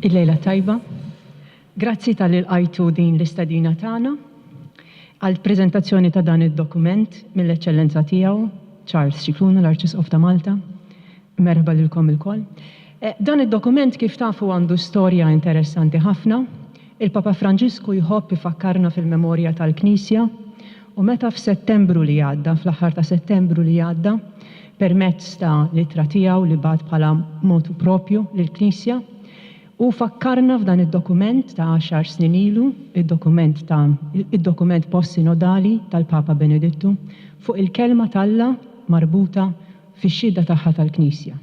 Il-lejla t-tajba. Grazzi talli lqajtu din l-istedina tagħna għall-preżentazzjoni ta' dan id-dokument mill-Eċċellenza Tiegħu Charles Scicluna, l-Arċisqof ta' Malta. Merħba lilkom ilkoll. Dan id-dokument kif tafu għandu storja interessanti ħafna. Il-Papa Franġisku jħobb ifakkarna fil-memorja tal-Knisja u meta f'Settembru li għadda, fl-aħħar ta' Settembru li għadda, permezz ta' l-ittra tiegħu li bagħat bħala motu propju lill-Knisja, hu fakkarna f'dan id-dokument ta' għaxar snin ilu, id-dokument ta' id-dokument post-sinodali tal-Papa Benedittu fuq il-Kelma t'Alla marbuta fix-xhieda tagħha tal-Knisja.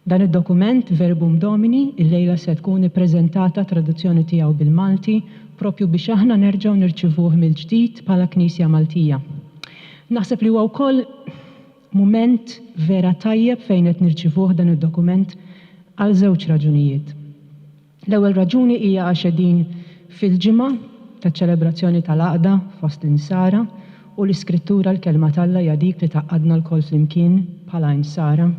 Dan id-dokument, Verbum Domini, illejla se tkun ippreżentata traduzzjoni tiegħu bil-Malti proprju biex aħna nerġgħu nirċivuh mill-ġdid bħala Knisja Maltija. Naħseb li huwa wkoll mument vera tajjeb fejn qed nirċivuh dan id-dokument għal żewġ raġunijiet. L-ewwel raġuni hija għax qegħdin fil-ġimgħa taċ-ċelebrazzjoni tal-għaqda fost l-Insara u l-Iskrittura, l-Kelma t'Alla hija dik li tgħaqqadna lkoll flimkien bħala Insara.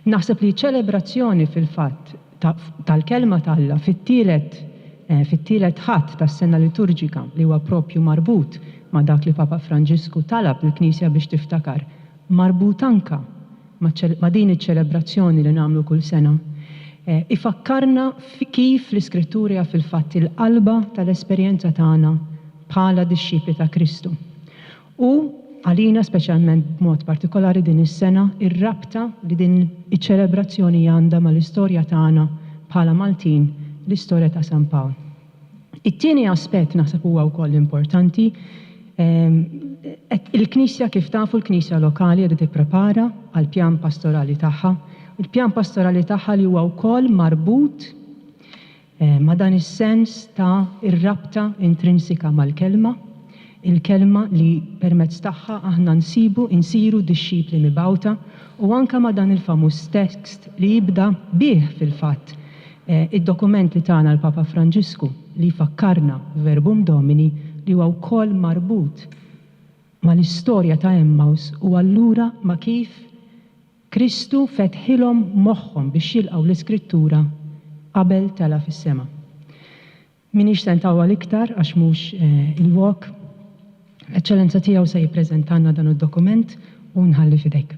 Naħseb li ċ-ċelebrazzjoni fil-fatt tal-Kelma t'Alla fit-tielet fit-tielet Ħadd tas-sena liturġika li huwa proprju marbut ma' dak li Papa Franġisku talab lill-Knisja biex tiftakar, marbut anka ma' din iċ-ċelebrazzjoni li nagħmlu kull sena, ifakkarna kif l-Iskrittura hija fil-fatt il-qalba tal-esperjenza tagħna bħala dixxipli ta' Kristu. U, għalina speċjalment b'mod partikolari din is-sena, ir-rabta li din iċ-ċelebrazzjoni għandha mal-istorja tagħna bħala Maltin, l-istorja ta' San Pawl. It-tieni aspett naħseb huwa wkoll importanti. Il-Knisja kif tafu l-Knisja lokali qiegħda tipprepara għall-pjan pastorali tagħha. Il-pjan pastorali tagħha li huwa wkoll marbut ma' dan is-sens ta' ir-rabta intrinsika mal-Kelma, il-Kelma li permezz tagħha aħna nsibu insiru dixxipli mibgħuta u anke ma' dan il-famuż tekst li jibda bih fil-fatt Id-dokument li tana l-Papa Franġisku li jfakkarna Verbum Domini li huwa wkoll marbut mal-istorja ta' Emmaus u allura ma' kif Kristu fetħilhom moħħhom biex jilqgħu l-Iskrittura qabel tela' fis-sema. M'iniex se ntawwal iktar għax mhux il-lok. L-Eċċellenza Tiegħu se jippreżentalna dan id-dokument u nħalli f'idejk.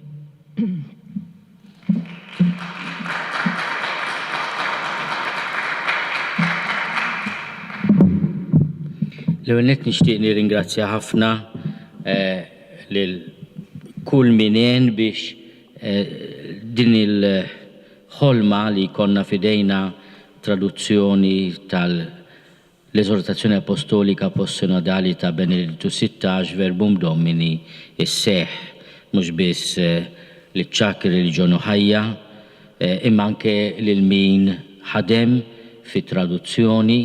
L-ewwel nett nixtieq nirringrazzja ħafna lil kull min għen biex din il-ħolma li jkollna f'idejna traduzzjoni tal-Eżortazzjoni Apostolika Postsinodali ta' Benedittu 16 Verbum Domini sseħħ mhux biss liċ-ċakk ir-reliġjon u ħajja imma anke lil min ħadem fit-traduzzjoni.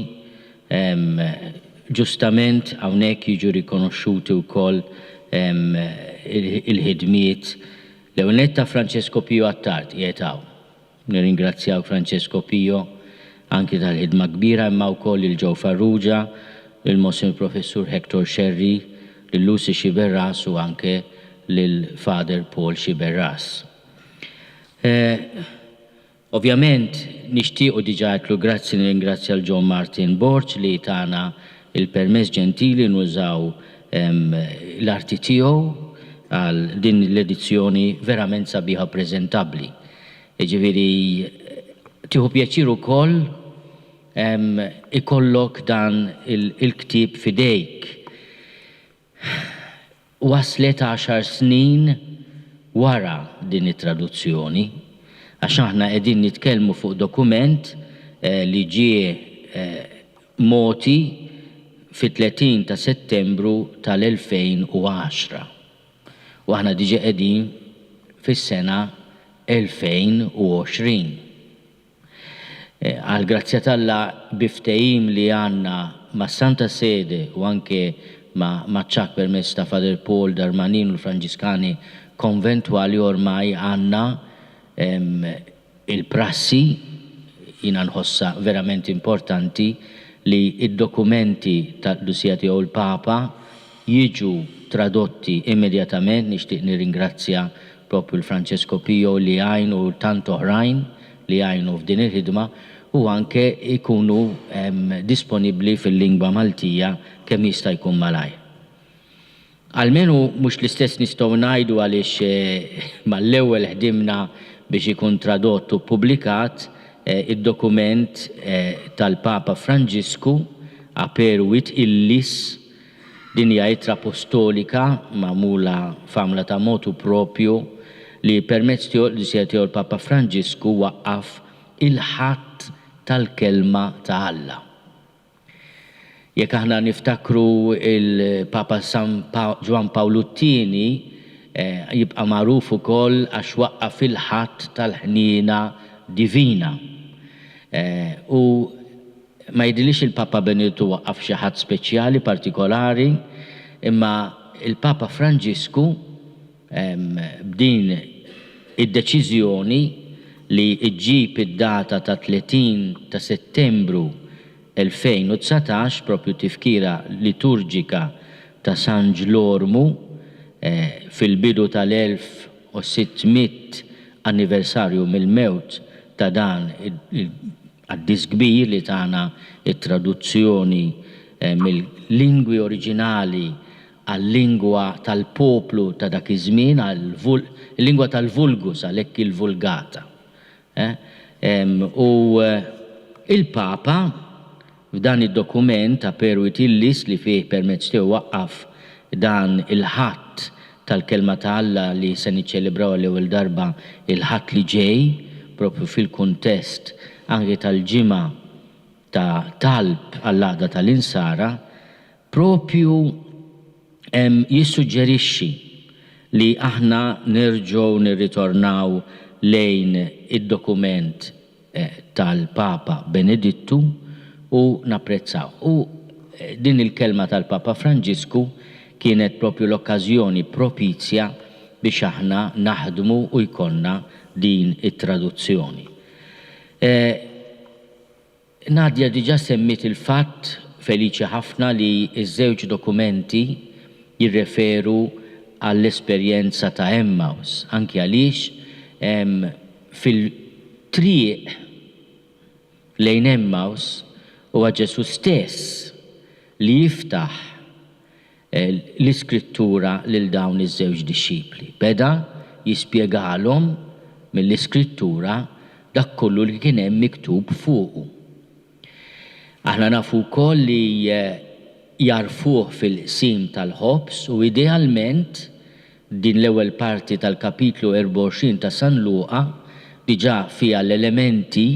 Ġustament hawnhekk jiġu rikonoxxuti wkoll il-ħidmiet l-ewwel nett ta' Francesco Pio Attard qiegħed hawn. Nirringrazzjawk Francesco Pio anki tal-ħidma kbira imma wkoll lil Joe Farrugia, lil Monsinjur Professur Hector Scerri, lil Lucy Sciberras u anke lil Father Paul Sciberras. Ovvjament nixtieq u diġà għedtlu grazzi nirringrazzja 'l John Martin Borg li tana l-permess ġentili nużaw l-arti tiegħu għal din l-edizzjoni verament sabiħa u preżentabbli. Jiġifieri tieħu pjaċir ukoll ikollok dan il-ktieb f'idejk. Waslet għaxar snin wara din it-traduzzjoni, għax aħna qegħdin nitkellmu fuq dokument li ġie mogħti fit-30 ta' Settembru tal-2010. U aħna diġa qegħdin fis-sena 2020. Għall-grazzja t'Alla bi ftehim li għandna mas-Santa Sede u anke ma' maċ-Ċak permezz ta' Father Paul Darmanin u l-Franġiskani Konventwali ormai għandna il-prassi, jiena nħossha verament importanti, li d-dokumenti tal-Qdusija Tiegħu l-Papa jiġu tradotti immedjatament, nixtieq nirringrazzja proprju 'l Francesco Pio li għin u tant oħrajn li għinu f'din il-ħidma. u anke jkunu disponibbli fil-lingwa Maltija kemm jista' jkun malajr. Almenu mhux l-istess nistgħu ngħidu għaliex mal-ewwel ħdimna biex ikun tradott u ppubblikat id-dokument tal-Papa Franġisku Aperuit Illis, din hija ittra apostolika magħmula f'għamla ta' motu proprio li permezz tiegħu l-Qdusija Tiegħu l-Papa Franġisku waqqaf il-Ħadd tal-Kelma ta' Alla. Jekk aħna niftakru l-Papa San Ġwann Pawlu t-Tieni jibqa' magħruf ukoll għax waqqaf il-Ħadd tal-Ħniena Divina. U ma jidhirlix il-Papa Benedittu waqqaf xi Ħadd speċjali partikolari, imma l-Papa Franġisku B'din id-deċiżjoni li ġġib id-data ta' 30 ta' Settembru 2019, propju tifkira liturġika ta' San Ġlormu fil-bidu tal-1600 anniversarju mill-mewt ta' dan il-qaddis kbir li tana t-traduzzjoni mill-lingwi oriġinali għal-lingwa tal-poplu ta' dak iż-żmien, għal-lingwa tal-vulgus, għalhekk il-Vulgata. U l-Papa, f'dan id-dokument, Aperuit Illis, li fih permezz tiegħu waqqaf dan il-Ħadd tal-Kelma ta' Alla li se niċċelebraw għall-ewwel darba il-Ħadd li ġej, propju fil-kuntest anke tal-ġimgħa ta' talb għall-għaqda tal-Insara, Proprju jissuġġerixxi li aħna nerġgħu nirritornaw lejn id-dokument tal-Papa Benedittu u napprezzawh. U din il-kelma tal-Papa Franġisku kienet proprju l-okkażjoni propizja biex aħna naħdmu u jkollna din it-traduzzjoni. Nadia diġà semmiet il-fatt feliċi ħafna li ż-żewġ dokumenti jirreferu għall-esperjenza ta' Emmaus, anki għaliex fil-triq lejn Emmaus huwa Ġesù stess li jiftaħ l-Iskrittura lil dawn iż-żewġ dixxipli. Beda jispjegalhom mill-Iskrittura dak kollu li kien hemm miktub fuqu. Aħna nafu wkoll li jagħrfuh fil-qsim tal-ħobż u idealment din l-ewwel parti tal-kapitlu 24 ta' San Luqa diġà fiha l-elementi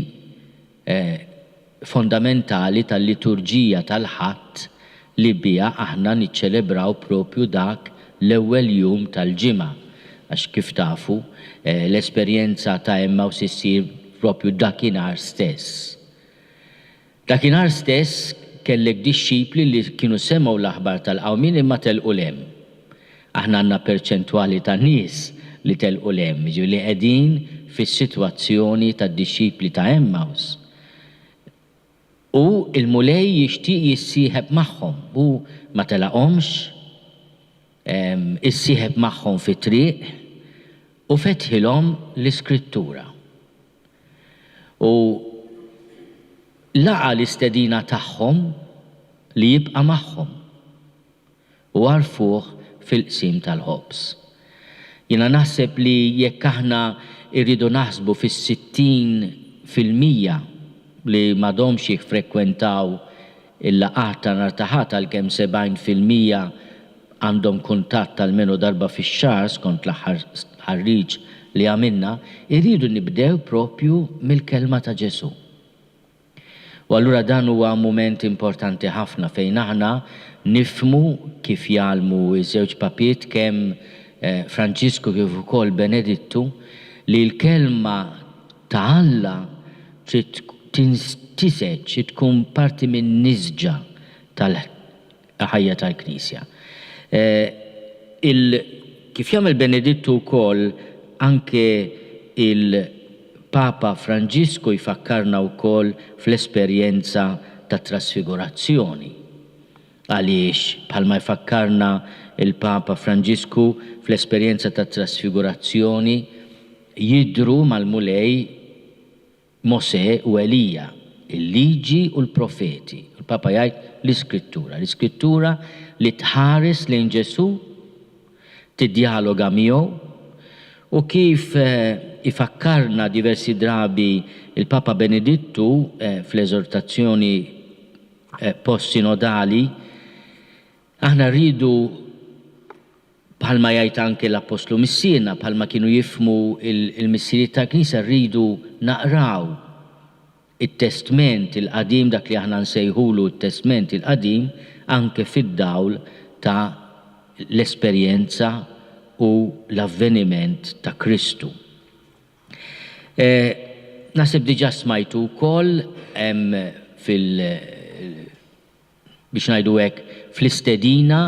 fondamentali tal-liturġija tal-Ħadd li biha aħna niċċelebraw proprju dak l-ewwel jum tal-ġimgħa, għax kif tafu, l-esperjenza ta' Emmaus issir proprju dakinhar stess. Dakinhar stess kellek dixxipli li kienu semgħu l-aħbar tal-qawmien imma telqu 'l hemm. Aħna għandna perċentwali ta' nies li telqu 'l hemm, jiġifieri li qegħdin fis-sitwazzjoni tad-dixxipli ta' Emmaus. U l-Mulej jixtieq jissieħeb magħhom. Hu ma telaqhomx, issieħeb magħhom fit-triq u fetħilhom l-Iskrittura. U laqa' l-istedina tagħhom li jibqa' magħhom. U għarfuh fil-qsim tal-ħobż. Jiena naħseb li jekk aħna rridu naħsbu fis-60% li m'għadhomx jiffrekwentaw il-laqgħat ta' nhar ta' Ħadd għalkemm 70% għandhom kuntatt almenu darba fix-xahar skont l-aħħar stħarriġ li għamilna, irridu nibdew proprju mill-kelma ta' Ġesù. U allura dan huwa mument importanti ħafna fejn aħna nifhmu kif jgħallmu ż-żewġ papiet kemm Franġisku kif ukoll Benedittu li l-kelma ta' Alla trid tintiseġ, trid tkun parti min-nisġa tal ħajja tal-Knisja. Il, kif jagħmel Benedittu wkoll, anke il-Papa Franġisku jfakkarna wkoll fl-esperjenza tat-Trasfigurazzjoni. Għaliex, bħalma jfakkarna l-Papa Franġisku fl-esperjenza tat-Trasfigurazzjoni, jidhru mal-Mulej Mosè u Elija. Il-liġi u l-profeti. Il-Papa jgħid l-Iskrittura. L-Iskrittura li tħares lejn Ġesù, tiddjaloga miegħu, u kif ifakkarna diversi drabi l-Papa Benedittu fl-eżortazzjoni post-sinodali, aħna rridu, bħalma jgħid anke l-Appostlu Missierna, bħalma kienu jifhmu l-Missirijiet tal-Knisja, rridu naqraw it-Testment il-Qadim, dak li aħna nsejħulu t-Testment il-Qadim, anke fid-dawl ta' l-esperjenza u l-avveniment ta' Kristu. Naħseb diġà smajtu wkoll hemm fil biex ngħidu hekk, fl-istedina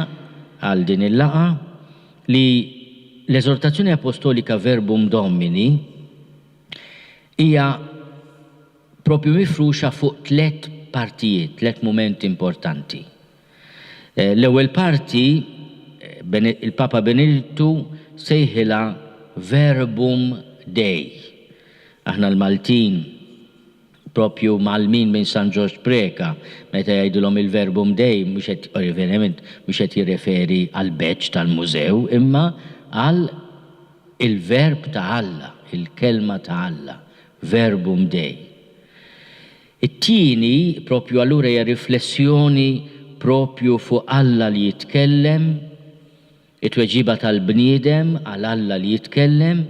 għal din il-laqgħa, li l-Eżortazzjoni Appostolika Verbum Domini hija propju mifruxa fuq tlett partijiet, tlett mumenti importanti. L-ewwel parti il-Papa Benedittu sejħilha Verbum Dei. Aħna l-Maltin propju mgħallmin minn San Ġorġ Preca, meta jgħidilhom il-Verbum Dei mhux qed, ovvjament, mhux qed jirreferi għall-badge tal-mużew imma għal il-Verb ta' Alla, il-Kelma ta' Alla, Verbum Dei. It-tieni, propju allura hija riflessjoni propju fuq Alla li jitkellem, It-tweġiba tal-bniedem għal Alla li jitkellem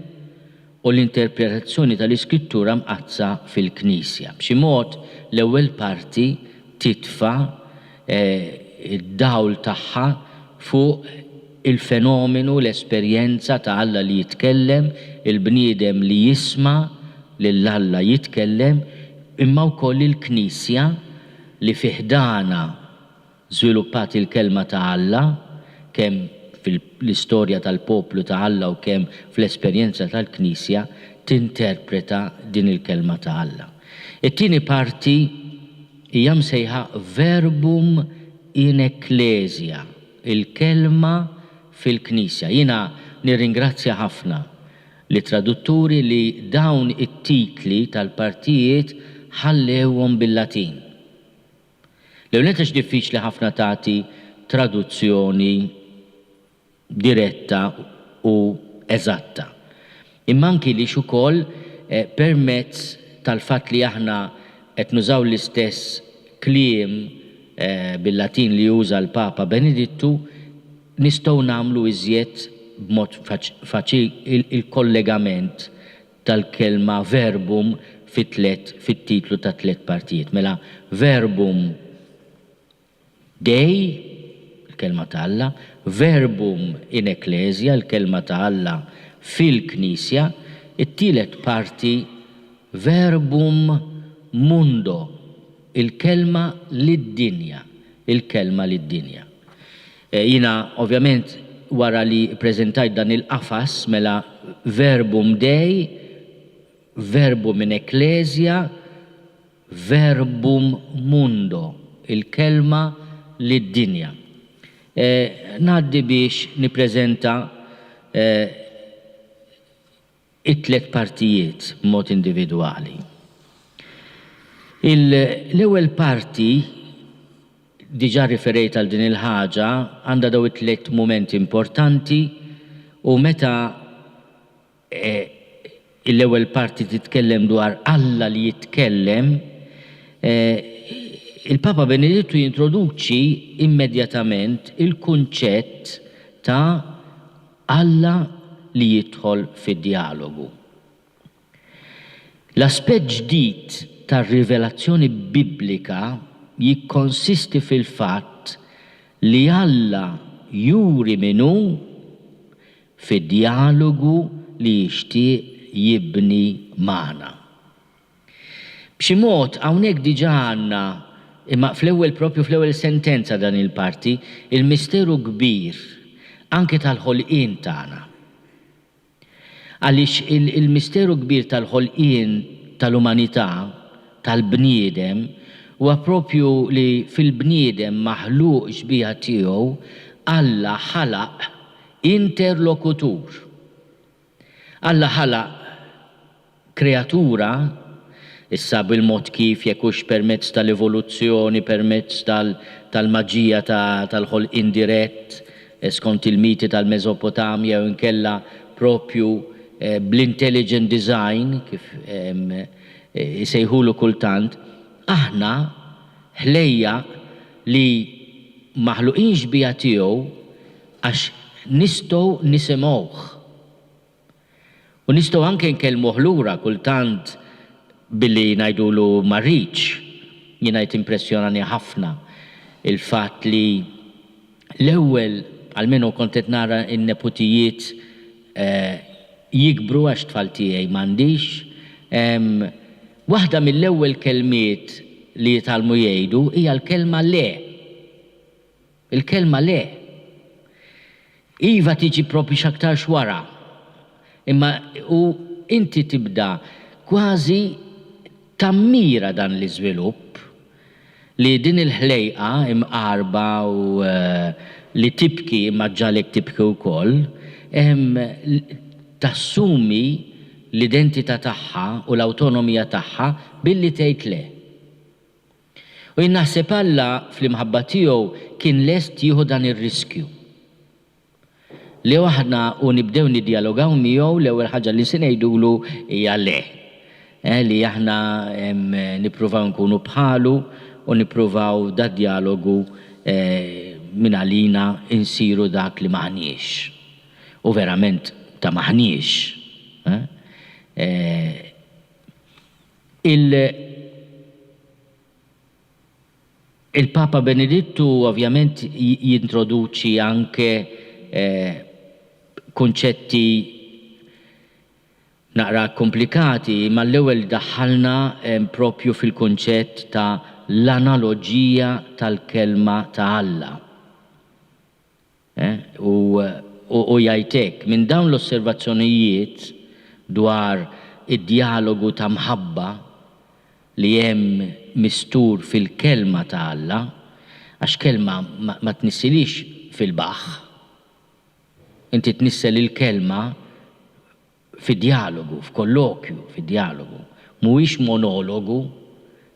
u l-interpretazzjoni tal-Iskrittura Mqaddsa fil-Knisja. B'xi mod l-ewwel parti titfa' d-dawl tagħha fuq il-fenomenu, l-esperjenza ta' Alla li jitkellem, il-bniedem li jisma' lil Alla jitkellem, imma wkoll il-Knisja li fi ħdanha Żviluppat il-Kelma ta' Alla, kemm fil-istorja tal-poplu ta' Alla u kemm fl-esperjenza tal-Knisja, tinterpreta din il-Kelma ta' Alla. It-tieni parti hija msejħa Verbum in Ecclesia, il-Kelma fil-Knisja. Jiena nirringrazzja ħafna lit-tradutturi li dawn it-titli tal-partijiet ħallewhom bil-Latin. L-ewwel nett għax diffiċli ħafna tagħti traduzzjoni diretta u eżatta. Imma anki għaliex ukoll permezz tal-fatt li aħna qed nużaw l-istess kliem bil-Latin li uża l-Papa Benedittu, nistgħu nagħmlu iżjed b'mod faċil il-kollegament tal-kelma verbum fi tlett fit-titlu tat-tlett partijiet. Mela verbum Dei, il-Kelma ta' Alla, verbum in ecclesia, il-Kelma ta' Alla fil-Knisja, it-tielet parti verbum mundo, il-Kelma lid-dinja, il-Kelma lid-dinja. Jiena ovvjament wara li ppreżentajt dan il-qafas mela verbum Dei, verbum in ecclesia, verbum mundo, il-kelma lid-dinja. Ngħaddi biex nippreżenta it-tlett partijiet b'mod individwali. L-ewwel parti, diġà rriferejt għal din il-ħaġa, għandha dawn it-tlett mumenti importanti u meta l-ewwel parti titkellem dwar Alla li jitkellem, il-Papa Benedittu jintroduċi immedjatament il-kunċett ta' Alla li jidħol fi djalogu. L-aspett ġdid tar-rivelazzjoni biblika jikkonsisti fil-fatt li Alla juri min hu fi djalogu li jixtieq jibni magħna. B'xi mod hawnhekk diġà għandna, imma fl-ewwel proprju fl-ewwel sentenza dan il-parti, il-misteru kbir anke tal-ħolqien tagħna. Għaliex il-misteru kbir tal-ħolqien tal-umanità, tal-bniedem, huwa proprju li fil-bniedem maħluq xbieha tiegħu, Alla ħalaq interlokutur. Alla ħalaq kreatura. Issa bil-mod kif, jekk hux permezz tal-evoluzzjoni, permezz tal-maġija tal-ħolqien dirett, skont il-miti tal-Mesopotamja jew inkella propju bl-intelligent design, kif isejħulu kultant, aħna ħlejjaq li maħluqin xbieha tiegħu għax nistgħu nisimgħuh. U nistgħu anke nkellmuh lura kultant billi ngħidulu ma rridx. Jiena qed impressjonani ħafna il-fatt li l-ewwel, almenu kont qed nara n-neputijiet jikbru għax tfal tiegħi m'għandix, waħda mill-ewwel kelmiet li jitgħallmu jgħidu hija l-kelma le. Il-kelma le. Iva tiġi proprju x'aktarx wara. Imma u inti tibda kważi tammira dan l-iżvilupp li din il-ħlejqa imqarba u li tibki imma ġġagħlek tibki wkoll, tassumi l-identità tagħha u l-awtonomija tagħha billi tgħid le. U jien naħseb Alla fl-imħabba tiegħu kien lest jieħu dan ir-riskju. Li aħna u nibdew niddjalogaw miegħu l-ewwel ħaġa li se ngħidulu hija le. Li aħna nippruvaw nkunu bħalu u nippruvaw dad-djalogu mingħalina nsiru dak li m'aħniex. U verament ta' m'aħniex. Il Il-Papa Benedittu ovvjament jintroduċi anke kunċetti naqra kkumplikati, imma l-ewwel daħħalna propju fil-kunċett ta' l-analoġija tal-Kelma ta' Alla. U hu jgħid hekk, Minn dawn l-osservazzjonijiet dwar id-djalogu ta' mħabba li hemm mistur fil-Kelma ta' Alla, għax kelma ma tnissilhiex fil-baħħ, inti tnissel il-kelma fi djalogu, f'kollokju, fi djalogu. Mhuwiex monologu,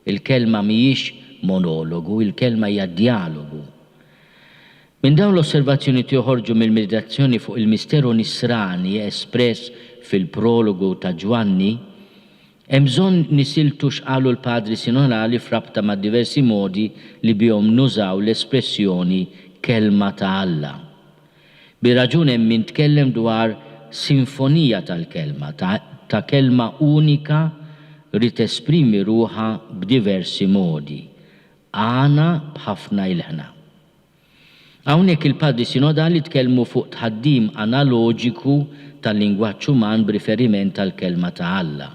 il-kelma mhijiex monologu, il-kelma hija djalogu. Minn dawn l-osservazzjonijiet joħorġu mill-meditazzjoni fuq il-misteru nisrani espress fil-prologu ta' Ġwanni, hemm bżonn nisiltu x'qalu l-Padri Sinodali f'rabta mad-diversi modi li bihom nużaw l-espressjoni Kelma ta' Alla. Bir-raġun hemm min tkellem dwar sinfonija tal-kelma, ta' ta' kelma unika li tesprimi ruħha b'diversi modi, għana b'ħafna ilħna. Hawnhekk il-Padri Sinodali tkellmu fuq tħaddim analoġiku tal-lingwaġġ uman b'riferiment għall-Kelma ta' Alla.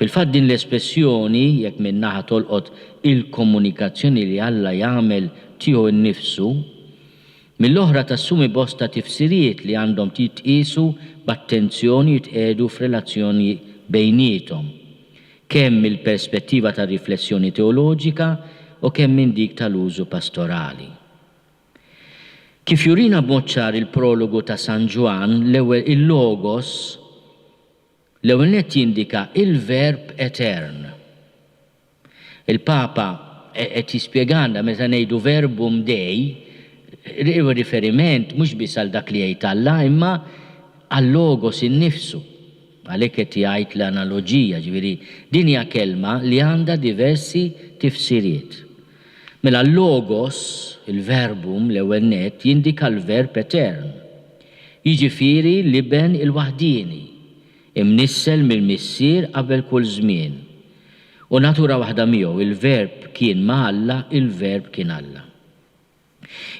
Fil-fatt din l-espressjoni, jekk minn naħa tolqot il-komunikazzjoni li Alla jagħmel tiegħu nnifsu, mill-oħra tassumi bosta tifsiriet li għandhom jitqiesu b'attenzjoni u jitqiegħdu f'relazzjoni bejniethom, kemm mill-perspettiva tar-riflessjoni teoloġika u kemm minn dik tal-użu pastorali. Kif jurina b'mod ċar il-prologu ta' San Ġwann, l-ewwel il-Logos, L-ewwel nett jindika il-verb etern. Il-Papa qed jispjegalna meta ngħidu verbum Dei, huwa riferiment mhux biss għal dak li jgħid Alla imma għal-Logos innifsu. Għalhekk qed jgħid l-analoġija, ġifieri din hija kelma li għandha diversi tifsiriet. Mela l-Logos, il-verbum, l-ewwel nett jindika l-verb etern. Jiġifieri l-Iben il-waħdieni, imnissel mill-Missier qabel kull żmien, u natura waħda miegħu, il-Verb kien ma' Alla, il-Verb kien Alla.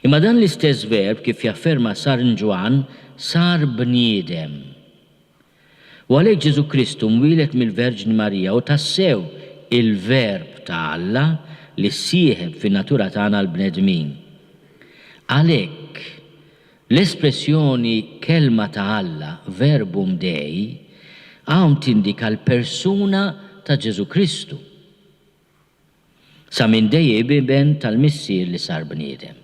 Imma dan l-istess Verb, kif jafferma San Ġwann, sar bniedem. U għalhekk Ġesù Kristu mwieled mill-Verġni Marija hu tassew il-Verb ta' Alla li ssieħeb fin-natura tagħna l-bnedmin. Għalhekk, l-espressjoni Kelma ta' Alla, Verbum Dei, hawn tindika l-persuna ta' Ġesù Kristu. Sa minn dejjem Iben tal-Missier li sar bniedem.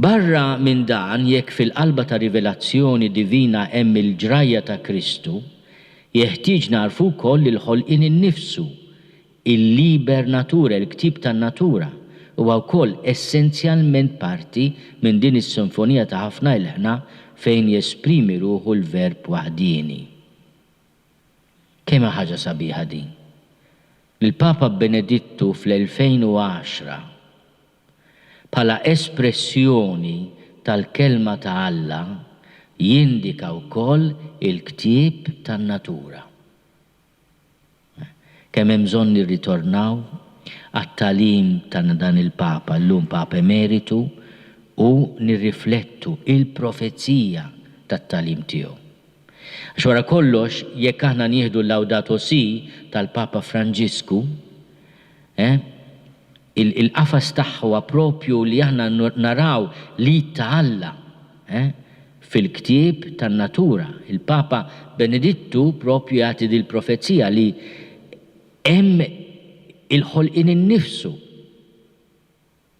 Barra minn dan, jekk fil-qalba ta' rivelazzjoni divina hemm il-ġrajja ta' Kristu, Jeħtieġ nagħrfu wkoll li l-ħolqien innifsu, il-Liber Naturae, il-Ktieb tan-Natura, huwa wkoll essenzjalment parti minn din is-sinfonija ta' ħafna ilħna fejn jesprimi ruħu l-Verb waħdieni. Kemm hi ħaġa sabiħa din! Li l-Papa Benedittu fl-2010, bħala espressjoni tal-Kelma ta' Alla, jindika wkoll il-ktieb tan-natura. Kemm hemm bżonn nirritornaw għat-tagħlim ta' dan il-Papa, llum Papa Emeritu, u nirriflettu il-profezija tat-tagħlim tiegħu. Għax wara kollox, jekk aħna nieħdu l-Laudato Si tal-Papa Franġisku, eh, il-qafas tagħha huwa propju li aħna naraw l-id ta' Alla, eh, fil-ktieb tan-natura. Il-Papa Benedittu propju jagħti dil-profezija li hemm il-ħolqien innifsu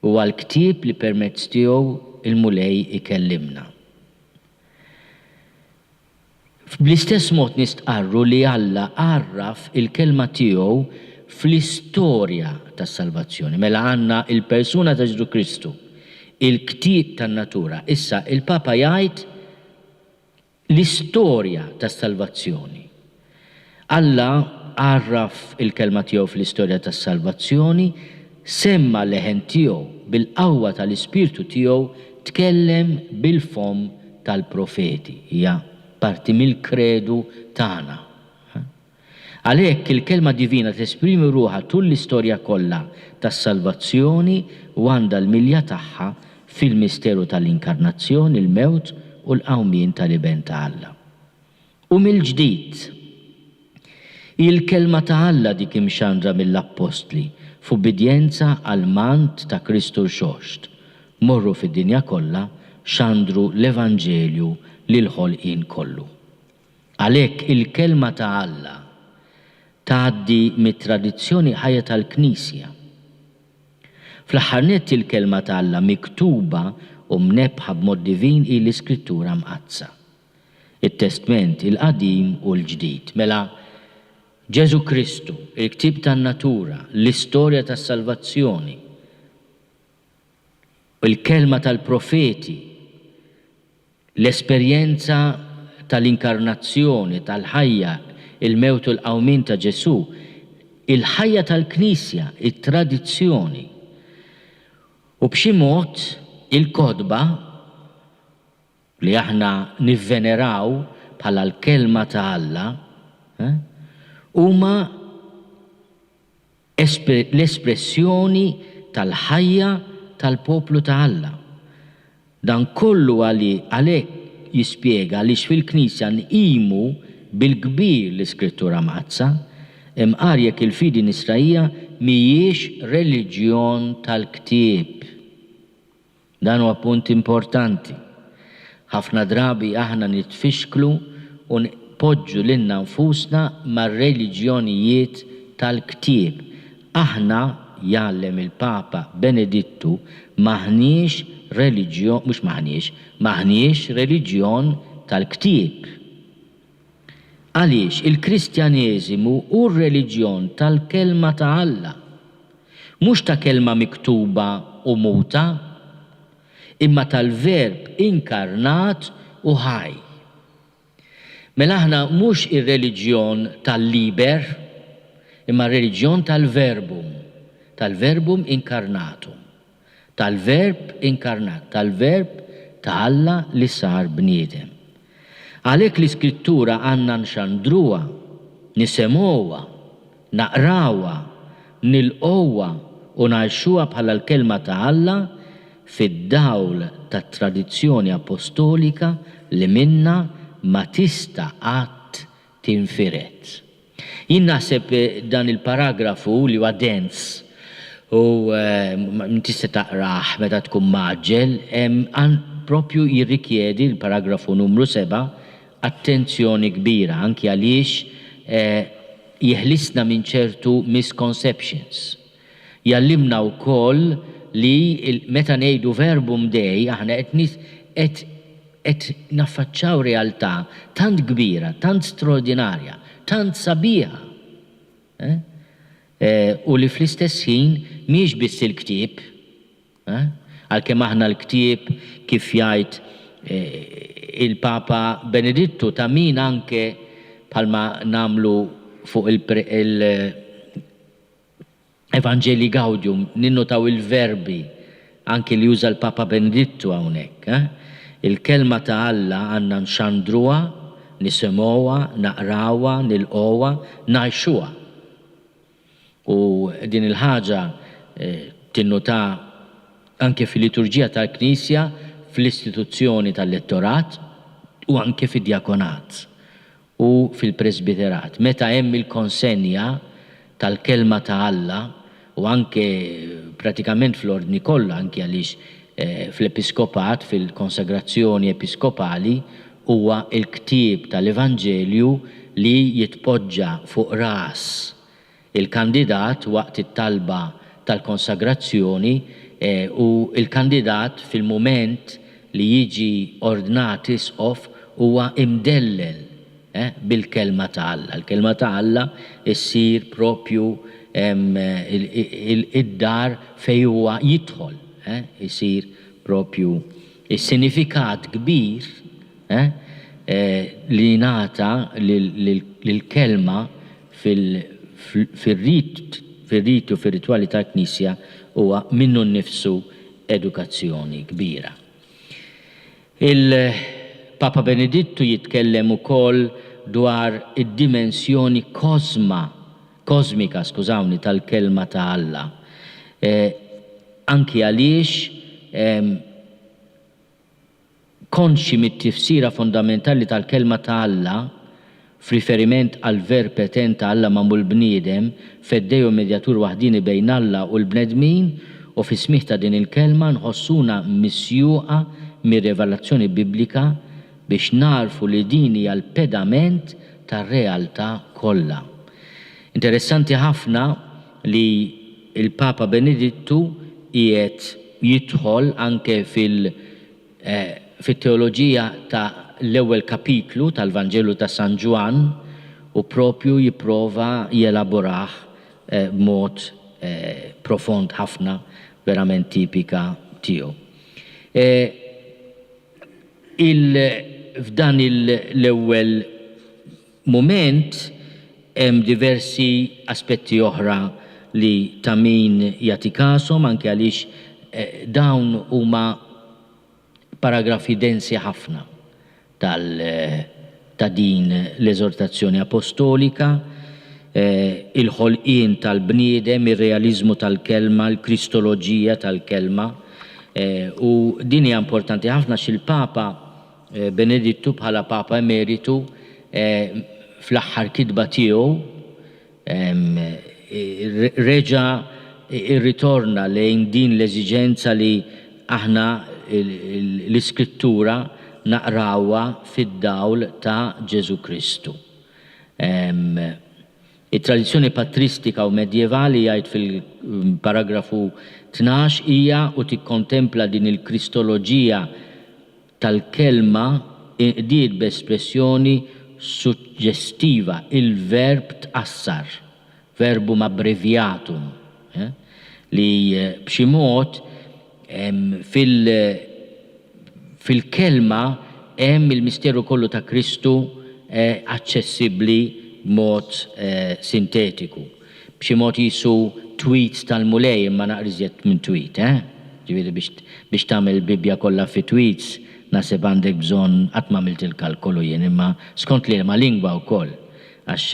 Huwa l-ktieb li permezz tiegħu l-Mulej ikellimna. Bl-istess mod nistqarru li Alla għarraf il-Kelma tiegħu fl-istorja tas-salvazzjoni. Mela għandna l-persuna ta' Ġesù Kristu, il-ktieb tan-natura. Issa il-Papa jgħid L-istorja tas-salvazzjoni. Alla għarraf il-Kelma tiegħu fl-istorja tas-salvazzjoni, semma' l-leħen tiegħu, bil-qawwa tal-Ispirtu tiegħu tkellem bil-fomm tal-profeti. Hija parti mill-kredu tagħna. Għalhekk, il-Kelma divina tesprimi ruħha tul l-istorja kollha tas-salvazzjoni u għandha l-milja tagħha fil-misteru tal-Inkarnazzjoni, il-mewt u l-qawmien tal-Iben ta' Alla. U mill-ġdid, hi l-Kelma ta' Alla dik imxandra mill-Appostli f'ubbidjenza għall-mand ta' Kristu Rxoxt, Morru fid-dinja kollha, xandru l-Evanġelju lill-ħolqien kollu. Għalhekk il-Kelma ta' Alla tgħaddi mit-tradizzjoni ħajja tal-Knisja. Fl-aħħar nett il-Kelma ta' Alla miktuba u mnebbħa b'mod divin hi l-Iskrittura Mqaddsa, it-Testment il-Qadim u l-Ġdid. Mela, Ġesù Kristu, il-ktieb tan-natura, l-istorja tas-salvazzjoni, il-kelma tal-profeti, L-esperjenza tal-Inkarnazzjoni, tal-ħajja, il-mewt u l-qawmien ta' Ġesù, il-ħajja tal-Knisja, it-tradizzjoni. U b'xi mod il-kotba li aħna nivveneraw bħala l-Kelma ta' Alla, huma l-espressjoni tal-ħajja tal-poplu ta' Alla. Dan kollu għalhekk jispjega għaliex fil-Knisja nqimu bil-kbir l-Iskrittura Mqaddsa, imqar jekk il-fidi Nisraija mhijiex reliġjon tal-ktieb. Dan huwa punt importanti. Ħafna drabi aħna nitfixklu u npoġġu lilna nfusna mar-reliġjonijiet tal-ktieb. Aħna, jgħallem il-Papa Benedittu, m'aħniex reliġjon, mhux m'aħniex, m'aħniex reliġjon tal-ktieb. Għaliex il-Kristjaneżimu hu r-reliġjon tal-Kelma ta' Alla. Mhux ta' kelma miktuba u muta, imma tal-Verb inkarnat u ħaj. Mela aħna mhux ir-reliġjon tal-liber, imma r-reliġjon tal-Verbum, tal-Verbum incarnatum. Tal-Verb inkarnat, tal-Verb ta' Alla li sar bniedem. Għalhekk l-Iskrittura għandna nxandruha, nisemgħuha, naqrawha, nilqgħuha u ngħixuha bħala l-Kelma ta' Alla fid-dawl tat-tradizzjoni apostolika li minnha ma tista' qatt tinfired. Jien naħseb dan il-paragrafu li huwa dens u m'intix se taqrah meta tkun mgħaġġel, propju jirrikjedi, il-paragrafu numru sebgħa, attenzjoni kbira anki għaliex jeħlisna minn ċertu misconceptions. Jgħallimna wkoll li meta ngħidu verbum Dei aħna qed qed qed naffaċċaw realtà tant kbira, tant straordinarja, tant sabiħa. Eh? Eh, u li fl-istess ħin mhijiex biss il-ktieb, eh? Għalkemm aħna l-ktieb kif jgħid eh, il-Papa Benedittu ta' min anke bħalma nagħmlu fuq il Evangelii Gaudium, ninnotaw il-verbi anki li juża l-Papa Benedittu hawnhekk. Eh? Il-kelma ta' Alla għandna nxandruha, nisimgħuha, naqrawha, nilqgħuha, ngħixuha. U din il-ħaġa eh, tinnota anke fil-liturġija tal-Knisja, fl-istituzzjoni tal-lettorat u anke fid-djakonat. u fil-presbiterat, meta hemm il-konsenja tal-Kelma ta' Alla, u anke pratikament fl-Ordni kollha, anki għaliex fl-Episkopat, fil-konsagrazzjoni episkopali, huwa l-ktieb tal-Evanġelju li jitpoġġa fuq ras il-kandidat waqt it-talba tal-konsagrazzjoni u l-kandidat fil-mument li jiġi ordnat isqof huwa imdellel bil-Kelma ta' Alla. Il-Kelma ta' Alla ssir propju id-dar fejn huwa jidħol, isir propju is-sinifikat kbir li jingħata lill-Kelma fil-rit, fir-riti u fir-ritwali tal-Knisja huwa minnu nnifsu edukazzjoni kbira. Il-Papa Benedittu jitkellem ukoll dwar id-dimensjoni kosma, kosmika, skużawni, tal-Kelma ta' Alla. Anki għaliex Konxji mit-tifsira fondamentali tal-Kelma ta' Alla, f'riferiment għall-Verb etern ta' Alla magħmul bniedem, Feddej u Medjatur waħdieni bejn Alla u l-bnedmin, u fis-smigħ ta' din il-Kelma nħossuna misjuqa mir-rivelazzjoni biblika biex nagħrfu li din hija l-pedament tar-realtà kollha. Interessanti ħafna li l-Papa Benedittu qiegħed jidħol anke fil fit-teoloġija ta' l-ewwel kapitlu tal-Vanġelu ta' San Ġwann u propju jipprova jelaborah b'mod profond ħafna verament tipika tiegħu. Il f'dan l-ewwel mument hemm diversi aspetti oħra li ta' min jagħti kashom anke għaliex dawn huma paragrafi densi ħafna tal ta' din l-eżortazzjoni apostolika, il-ħolqien tal-bniedem, ir-realiżmu tal-kelma, il-kristoloġija tal-kelma u din hija importanti ħafna għax il-Papa Benedittu bħala Papa Emeritu fl-aħħar kitba tiegħu reġa' rritorna lejn din l-eżiġenza li aħna l-Iskrittura naqrawha fid-dawl ta' Ġesù Kristu. It-tradizzjoni patristika u medjevali, jgħid fil-paragrafu 12, hija u tikkontempla din il-Kristoloġija tal-kelma inqdiet b'espressjoni suġġestiva, il-verb tqassar, verbum abbreviatum, li b'xi mod fil fil-kelma hemm il-misteru kollu ta' Kristu aċċessibbli b'mod sintetiku. B'xi mod qisu tweets tal-Mulej imma naqra iżjed minn tweet, eh? Ġifieri biex biex tagħmel il-Bibbja kollha fi tweets naħseb għandek bżonn, qatt m'għamilt il-kalkolu jien imma skont liema lingwa wkoll għax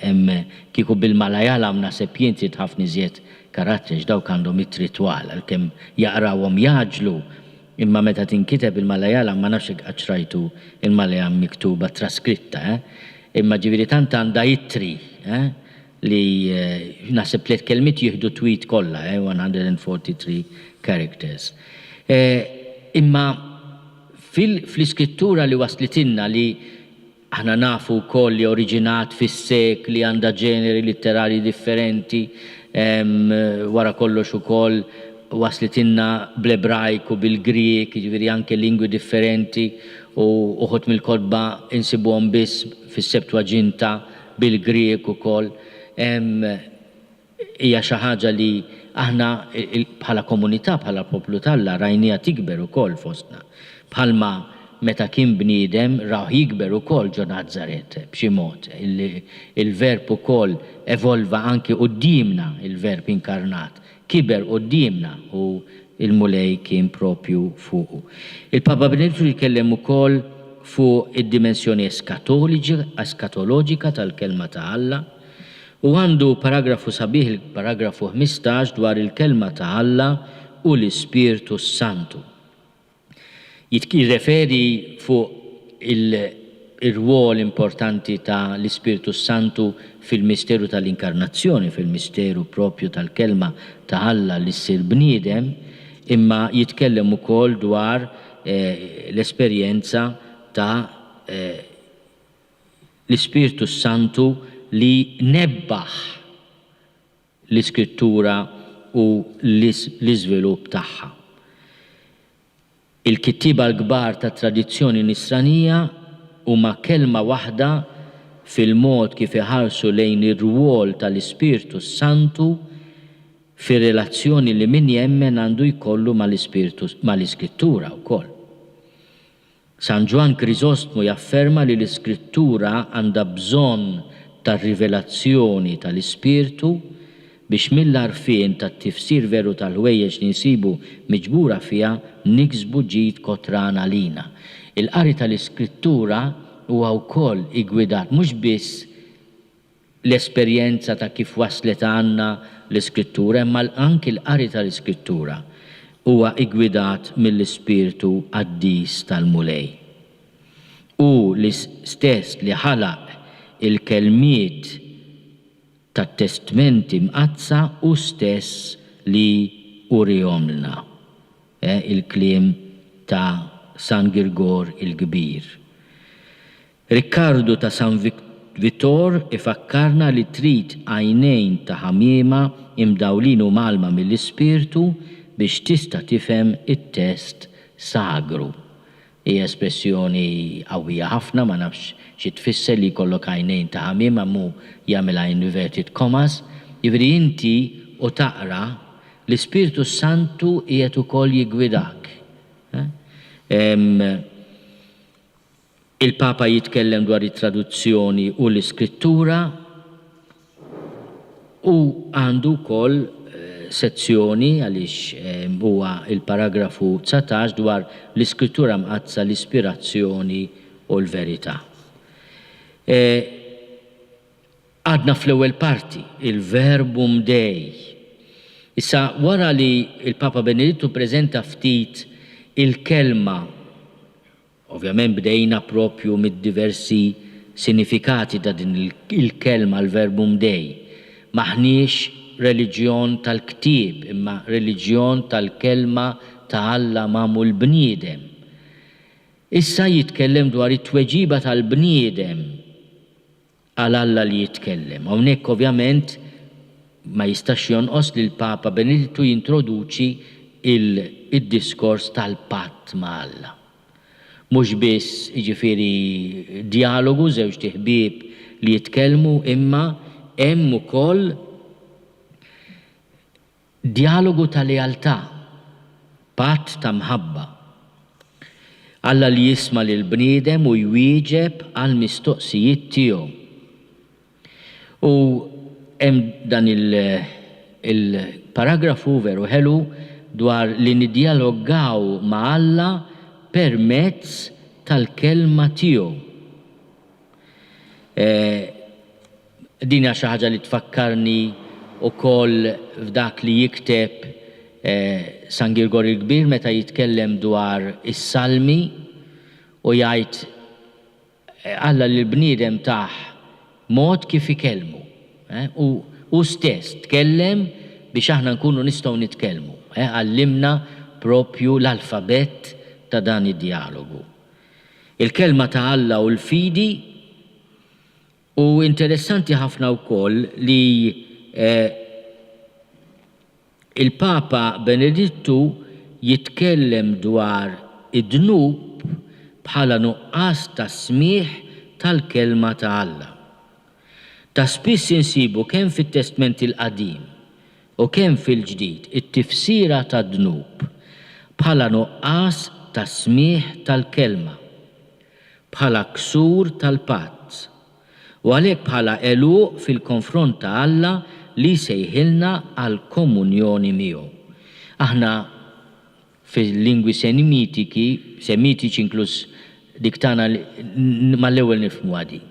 hemm kieku bil-Malayalam naħseb jien trid ħafna iżjed karattri għax dawk għandhom ittri twal għalkemm jaqrawhom jgħaġġlu imma meta tinkiteb il-Malayalam ma nafx jekk qattx rajtu il-Malayalam miktuba traskritta, eh? Imma ġifieri tant għandha ittri, eh, li naħseb tliet kelmiet jieħdu tweet kollha, eh, 143 characters. Imma fil, fl-iskrittura li waslitilna li aħna nafu wkoll li oriġinat fis-sekli għandha ġeneri litterarji differenti, wara kollox ukoll waslitilna bl-Ebrajk u bil-Grieg, jiġifieri anke lingwi differenti, u uħud mill-kotba insibuhom biss fis-Septuaġinta. bil-Grieg ukoll. Hija xi ħaġa li aħna bħala komunità, bħala poplu t'Alla rajniha tikber ukoll fostna. Bħalma meta kien bniedem rawh jikber ukoll ġo Nazaret b'xi mod. Il-Verb ukoll evolva anki quddiemna, il-Verb inkarnat kiber quddiemna u l-Mulej kien propju fuqu. Il-Papa Benedittu jitkellem ukoll fuq id-dimensjoni eskatoloġika tal-Kelma ta' Alla. U għandu paragrafu sabiħ, il-paragrafu 15, dwar il-Kelma ta' Alla u l-Ispirtu s-Santu. Jirreferi fuq ir-rwol importanti ta' l-Ispirtu s-Santu fil-misteru tal-Inkarnazzjoni, fil-misteru propju tal-Kelma ta' Alla li ssir bniedem, imma jitkellem ukoll dwar l-esperjenza ta' l-Ispirtu s-Santu li nebbaħ l-Iskrittura u l-iżvilupp tagħha. Il-kittieba l-kbar tat-tradizzjoni Nisranija huma kelma waħda fil-mod kif iħarsu lejn ir-rwol tal-Ispirtu s-Santu fir-relazzjoni li min jemmen għandu jkollu mal-Ispirtu mal-Iskrittura wkoll. San Ġwann Kriżostmu jafferma li l-Iskrittura għandha bżonn tar-rivelazzjoni tal-Ispirtu biex mill-għarfien tat-tifsir veru tal-ħwejjeġ li nsibu miġbura fiha niksbu ġid kotran għalina. Il-qari tal-Iskrittura huwa wkoll iggwidat mhux biss l-esperjenza ta' kif waslet għandna l-Iskrittura imma anki l-qari tal-Iskrittura huwa ggwidat mill-Ispirtu qaddis tal-Mulej. Hu li stess li ħalaq il-kelmiet tat-Testmenti Mqaddsa hu stess li urihomlna. Il-kliem ta' San Girgor il-Kbir. Rikkardu ta' San Vitor ifakkarna li trid għajnejn ta' ħamiema imdawlin u mgħallma mill-Ispirtu biex tista' tifhem it-test sagru. Hija espressjoni qawwija ħafna, ma nafx xi tfisser li jkollok għajnejn ta' ħamiema imma hu jagħmilha inverted commas. Jiġifieri inti u taqra, l-Ispirtu s-Santu qiegħed ukoll jiggwidak. Il-Papa jitkellem dwar it-traduzzjoni u l-iskrittura u għandu wkoll sezzjoni, għaliex huwa l-paragrafu 19, dwar l-Iskrittura Mqaddsa, l-ispirazzjoni u l-verità. Għadna fl-ewwel parti, il-Verbum Dei. Issa wara li l-Papa Benedittu ppreżenta ftit il-kelma Ovvjament bdejna proprju mid-diversi sinifikati ta' din il-kelma l-verbum Dei. M'aħniex reliġjon tal-ktieb imma reliġjon tal-kelma ta' Alla magħmul bniedem. Issa jitkellem dwar it-tweġiba tal-bniedem għal Alla li jitkellem. Hawnhekk ovvjament ma jistax jonqos li l-Papa Benedittu jintroduċi id-diskors tal-patt ma' Alla. Mhux biss, jiġifieri, djalogu, żewġt iħbieb li jitkellmu imma hemm ukoll Djalogu ta' lealtà, patt ta' mħabba. Alla li jisma' lill-bniedem u jwieġeb għall-mistoqsijiet tiegħu. U hemm dan il-paragrafu veru ħelu dwar li niddjalogaw ma' Alla permezz tal-Kelma tiegħu. Din hija xi ħaġa li tfakkarni wkoll f'dak li jikteb San Girgor il-Kbir meta jitkellem dwar is-Salmi u jgħid Alla lill-bniedem tah mod kif ikellmu. U hu stess tkellem biex aħna nkunu nistgħu nitkellmu. Għallimna proprju l-alfabett ta' dan id-djalogu. Il-Kelma ta' Alla u l-fidi U interessanti ħafna wkoll li il-Papa Benedittu jitkellem dwar id-dnub bħala nuqqas ta' smigħ tal-Kelma ta' Alla. Ta' spiss insibu kemm fit-Testment il-Qadim u kemm fil-Ġdid it-tifsira tad-dnub bħala nuqqas ta' smigħ tal-Kelma, bħala ksur tal-patt, u għalhekk bħala għeluq fil-konfront ta' Alla li jsejħilna għall-komunjoni miegħu. Aħna fil-lingwi semitiki, semitiċi inkluż dik tagħna mal-ewwel nifhmuha din.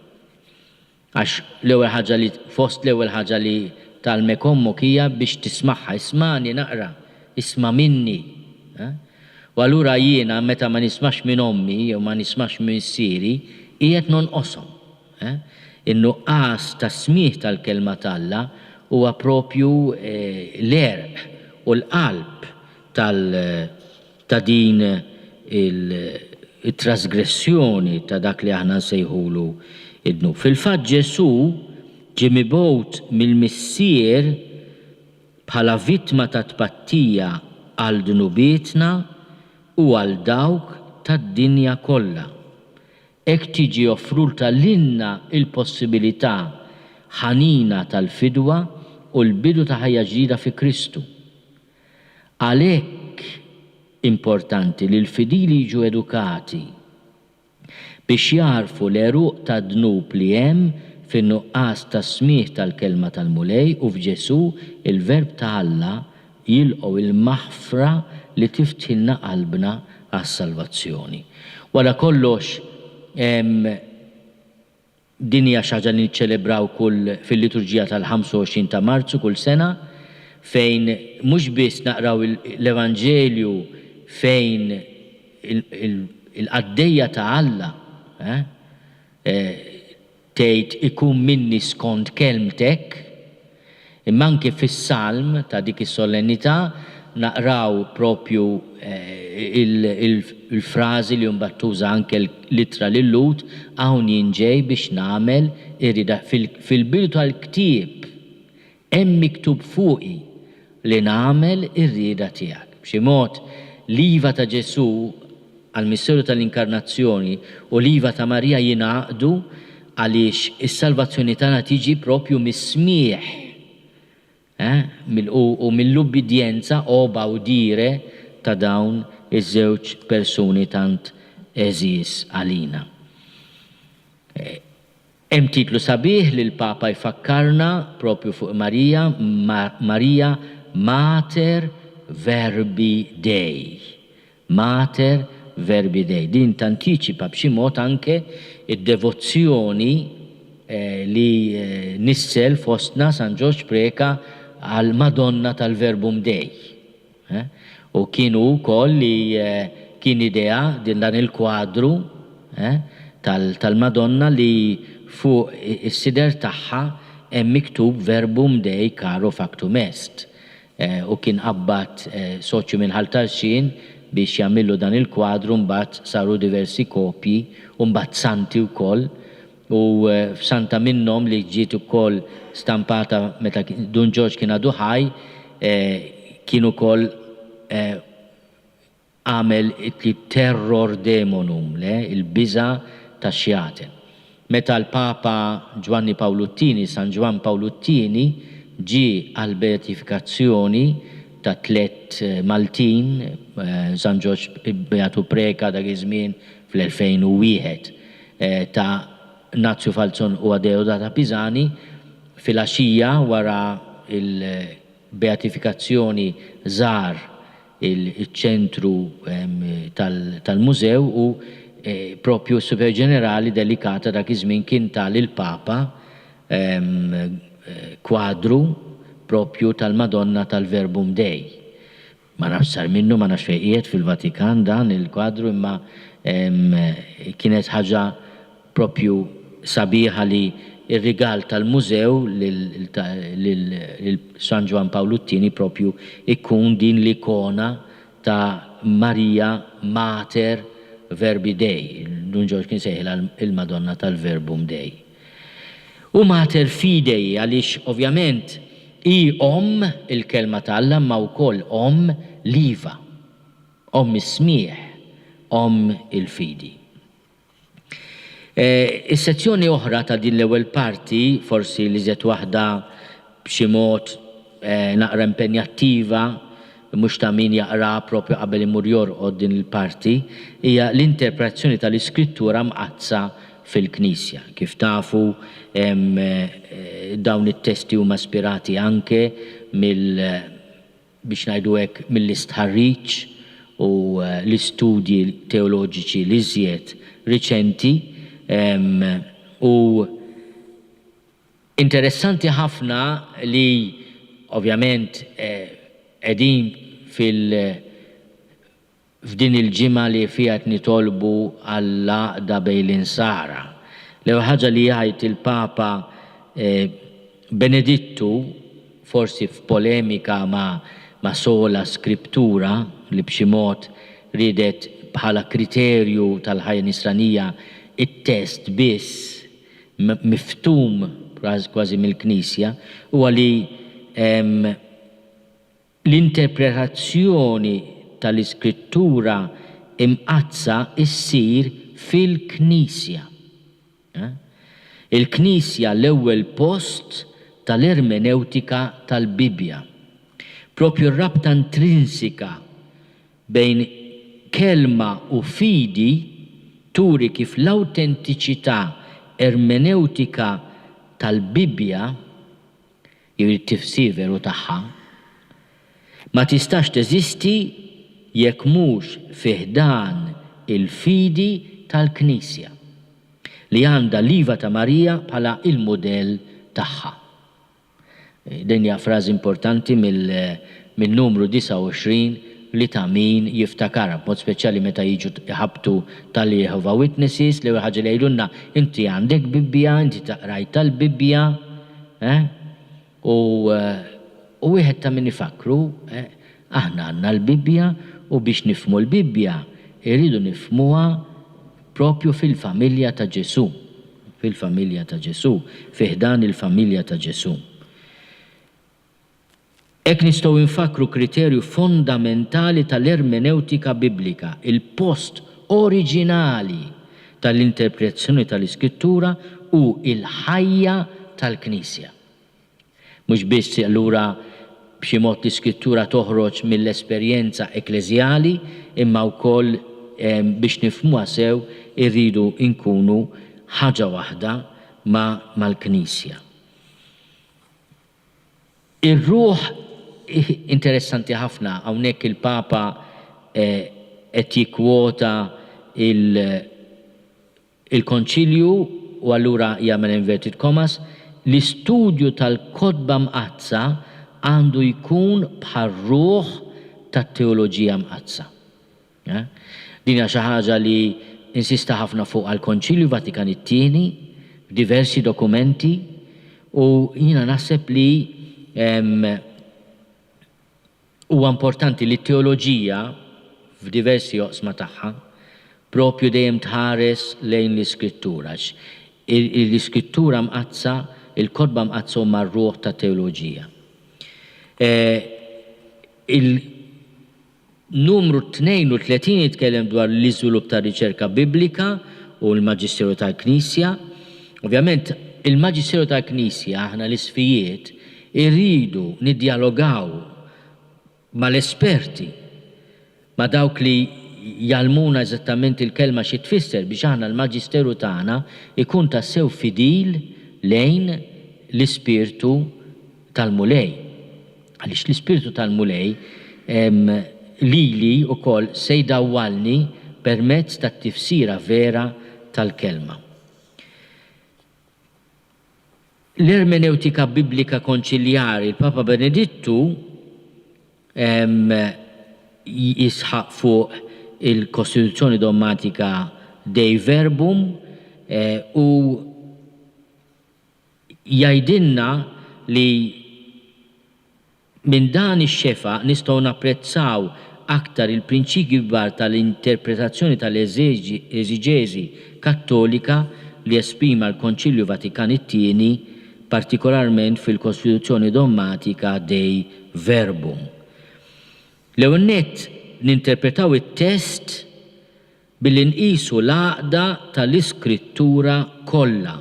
Għax l-ewwel ħaġa li, fost l-ewwel ħaġa li tgħallmek ommok hija biex tismagħha, ismagħni naqra, isma' minni. U allura jiena meta ma nismax minn ommi jew ma nismax minn missieri, qiegħed nonqoshom. In-nuqqas ta' smigħ tal-Kelma t'Alla huwa propju l-għerq u l-qalb tal ta' din it-trasgressjoni ta' dak li aħna nsejħulu d-dnub. Fil-fatt Ġesù ġie mibgħut mill-Missier bħala vittma ta' tpattija għal dnubietna u għal dawk tad-dinja kollha. Hekk tiġi offrulta lilna l-possibilità ħanina tal-fidwa u l-bidu ta' ħajja ġdida fi Kristu. Għalhekk importanti li l-fidili jiġu edukati biex jagħrfu l-għeruq tad-dnub li hemm fin-nuqqas ta' smigħ tal-Kelma tal-Mulej u f'Ġesù, il-Verb ta' Alla, jilqgħu l-maħfra li tiftħilna qalbna għas-salvazzjoni. Wara kollox, Din hija xi ħaġa li niċċelebraw kull fil-liturġija tal-25 ta' Marzu kull sena, fejn mhux biss naqraw l-Evanġelju fejn il-qaddejja ta' Alla tgħid ikun minni skont kelmtek, Imma anki fis-salm ta' dik is-solennità naqraw propju il-frażi li mbagħad tuża anke l-ittra lil-Lhud, Hawn jien ġej biex nagħmel ir-rieda Fil-bidu tal-ktieb hemm miktub fuqi li nagħmel ir-rieda tiegħek. B'xi mod, l-iva ta' Ġesù għall-misteru tal-Inkarnazzjoni u l-iva ta' Marija jingħaqdu għaliex is-salvazzjoni tagħna tiġi propju mis-smigħ u mill-ubbidjenza, oba audire, ta' dawn iż-żewġ persuni tant għeżież għalina. Hemm titlu sabiħ li l-Papa jfakkarna propju fuq Marija, Marija Mater Verbi Dei. Mater Verbi Dei. Din tantiċipa b'xi mod anke d-devozzjoni li nissel fostna San Ġorġ Preca għall-Madonna tal-Verbum Dei. U kien hu wkoll li kien idea din dan il-kwadru tal-Madonna li fuq is-sider tagħha hemm miktub Verbum Dei caro factum est. U kien qabbad soċju minn Ħal Tarxien biex jagħmillu dan il-kwadru mbagħad saru diversi kopji u mbagħad santi wkoll U f'santa minnhom li ġiet ukoll stampata meta Dun Ġorġ kien għadu ħaj, kien ukoll għamel it-tliet terror demonum, le, il-biża' tax-xjaten. Meta l-Papa Ġwanni Pawlu t-Tieni, San Ġwann Pawlu t-Tieni, ġie għall-beatifikazzjoni ta' tlett Maltin, San Ġorġ Beatu Preca dak iż-żmien fl-2001, ta' Nazju Falzon u Adeodata Pisani, filgħaxija wara l-beatifikazzjoni żar iċ-ċentru tal-mużew u propju s-Superjur Ġenerali Delicata dak iż-żmien kien ta lill-Papa kwadru propju tal-Madonna tal-Verbum Dei. Ma nafx x'sar minnu, ma nafx fejn qiegħed fil-Vatikan dan il-kwadru imma kienet ħaġa propju sabiħa li r-rigal tal-mużew lil San Ġwann Pawlu t-Tieni propju jkun din l-ikona ta' Marija Mater Verbi Dei, Dun Ġorġ kien sejħilha l-Madonna tal-Verbum Dei. U mater fidei għaliex ovvjament hi omm il-Kelma ta' Alla imma wkoll omm l-iva, omm is-smigħ, omm il-fidi. Is-sezzjoni oħra ta' din l-ewwel parti, forsi l-iżjed waħda b'xi mod naqra impenjattiva, mhux ta' min jaqraha proprju qabel imur jorqod din il-parti, hija l-interpretazzjoni tal-Iskrittura Mqaddsa fil-Knisja. Kif tafu, dawn it-testi huma ispirati anke mill, biex ngħidu hekk, mill-istħarriġ u l-istudji teoloġiċi l-iżjed riċenti u Interessanti ħafna li ovvjament qegħdin fil f'din il-ġimgħa li fiha qed nitolbu għall-għaqda bejn l-insara. L-ewwel ħaġa li jgħid il-Papa Benedittu, forsi f'polemika ma' ma' sola scriptura li b'xi mod riedet bħala kriterju tal-ħajja nisranija t-test biss, miftum kważi mill-Knisja huwa li l-interpretazzjoni tal-Iskrittura Imqaddsa ssir fil-Knisja. Il-Knisja l-ewwel post tal-ermenewtika tal-Bibbja. Proprju r-rabta intrinsika bejn kelma u fidi turi kif l-awtentiċità ermenewtika tal-Bibbja, jiġifieri t-tifsir veru tagħha, ma tistax teżisti jekk mhux fi ħdan il-fidi tal-Knisja, li għandha l-Iva ta' Marija bħala l-mudell tagħha. Din hija frażi importanti mill-numru 29 li ta' min jiftakarha, b'mod speċjali meta jiġu jħabbtu tal-Jehovah Witnesses, l-ewwel ħaġa li jgħidulna, inti għandek Bibbja, inti qrajtha l-Bibbja, eh? U u wieħed ta' min ifakkru, eh, aħna għandna l-Bibbja u biex nifhmu l-Bibbja irridu nifhmuha propju fil-familja ta' Ġesù. Fil-familja ta' Ġesù, fi ħdan il-familja ta' Ġesù. Hekk nistgħu nfakkru kriterju fondamentali tal-ermenewtika biblika, il-post oriġinali tal-interpretazzjoni tal-Iskrittura hu l-ħajja tal-Knisja. Mhux biss allura b'xi mod l-Iskrittura toħroġ mill-esperjenza ekkleżjali, imma wkoll biex nifhmuha sew irridu nkunu ħaġa waħda ma' mal-Knisja. Ir-ruħ interessanti ħafna, hawnhekk il-Papa qed jikkwota il Il-Konċilju, u allura jagħmel inverted commas, l-istudju tal-Kotba Mqaddsa għandu jkun bħar-ruħ tat-teoloġija mqaddsa. Din hija xi ħaġa li insista ħafna fuqha l-Konċilju Vatikan it-Tieni f'diversi dokumenti u jiena naħseb li Huwa importanti li t-teoloġija, f'diversi oqsma tagħha, proprju dejjem tħares lejn l-Iskrittura, għax l-Iskrittura Mqaddsa, il-Kotba Mqaddsa huma r-ruħ tat-teoloġija. Il-numru 32 jitkellem dwar l-iżvilupp tar-riċerka Biblika u l-maġisteru tal-Knisja. Ovvjament, il-maġisteru tal-Knisja, aħna l-isqfijiet, Irridu niddjalogaw mal-esperti, ma' dawk li jgħallmuna eżattament il-kelma xi tfisser biex aħna l-maġisteru tagħna jkun tassew fidil lejn l-ispirtu tal-Mulej. Għaliex l-ispirtu tal-Mulej lili wkoll se jdawwalni permezz tat-tifsira vera tal-kelma. L-ermenewtika biblika konċiljari, il-Papa Benedittu jisħaq fuq il-kostituzzjoni dommatika Dei Verbum u jgħidilna li Minn dan ix-xefaq nistgħu napprezzaw aktar il-prinċipji kbar tal-interpretazzjoni tal-eżiġeżi Kattolika li esprima l-Konċilju Vatikan it-Tieni, partikolarment fil-Kostituzzjoni Dommatika Dei Verbum. L-ewwel nett ninterpretaw it-test. Billi nqisu l-għaqda tal-Iskrittura kollha.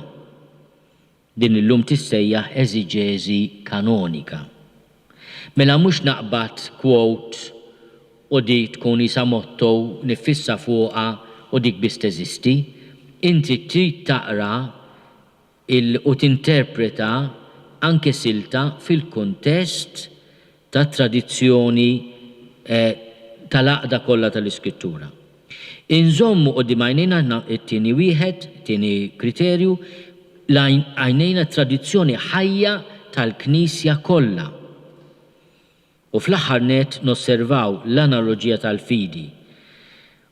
Din illum tissejjaħ eżiġeżi kanonika. Mela mhux naqbad quote u dik tkun qisha motto niffissa fuqha u dik biss teżisti. Inti trid taqra il u tinterpreta anke silta fil-kuntest tat-tradizzjoni tal-għaqda kollha tal-Iskrittura. Inżommu quddiem għajnejna aħna t-tieni wieħed, it-tieni kriterju, l-għajnejna t-tradizzjoni ħajja tal-Knisja kollha. U fl-aħħar nett nosservaw l-analoġija tal-fidi.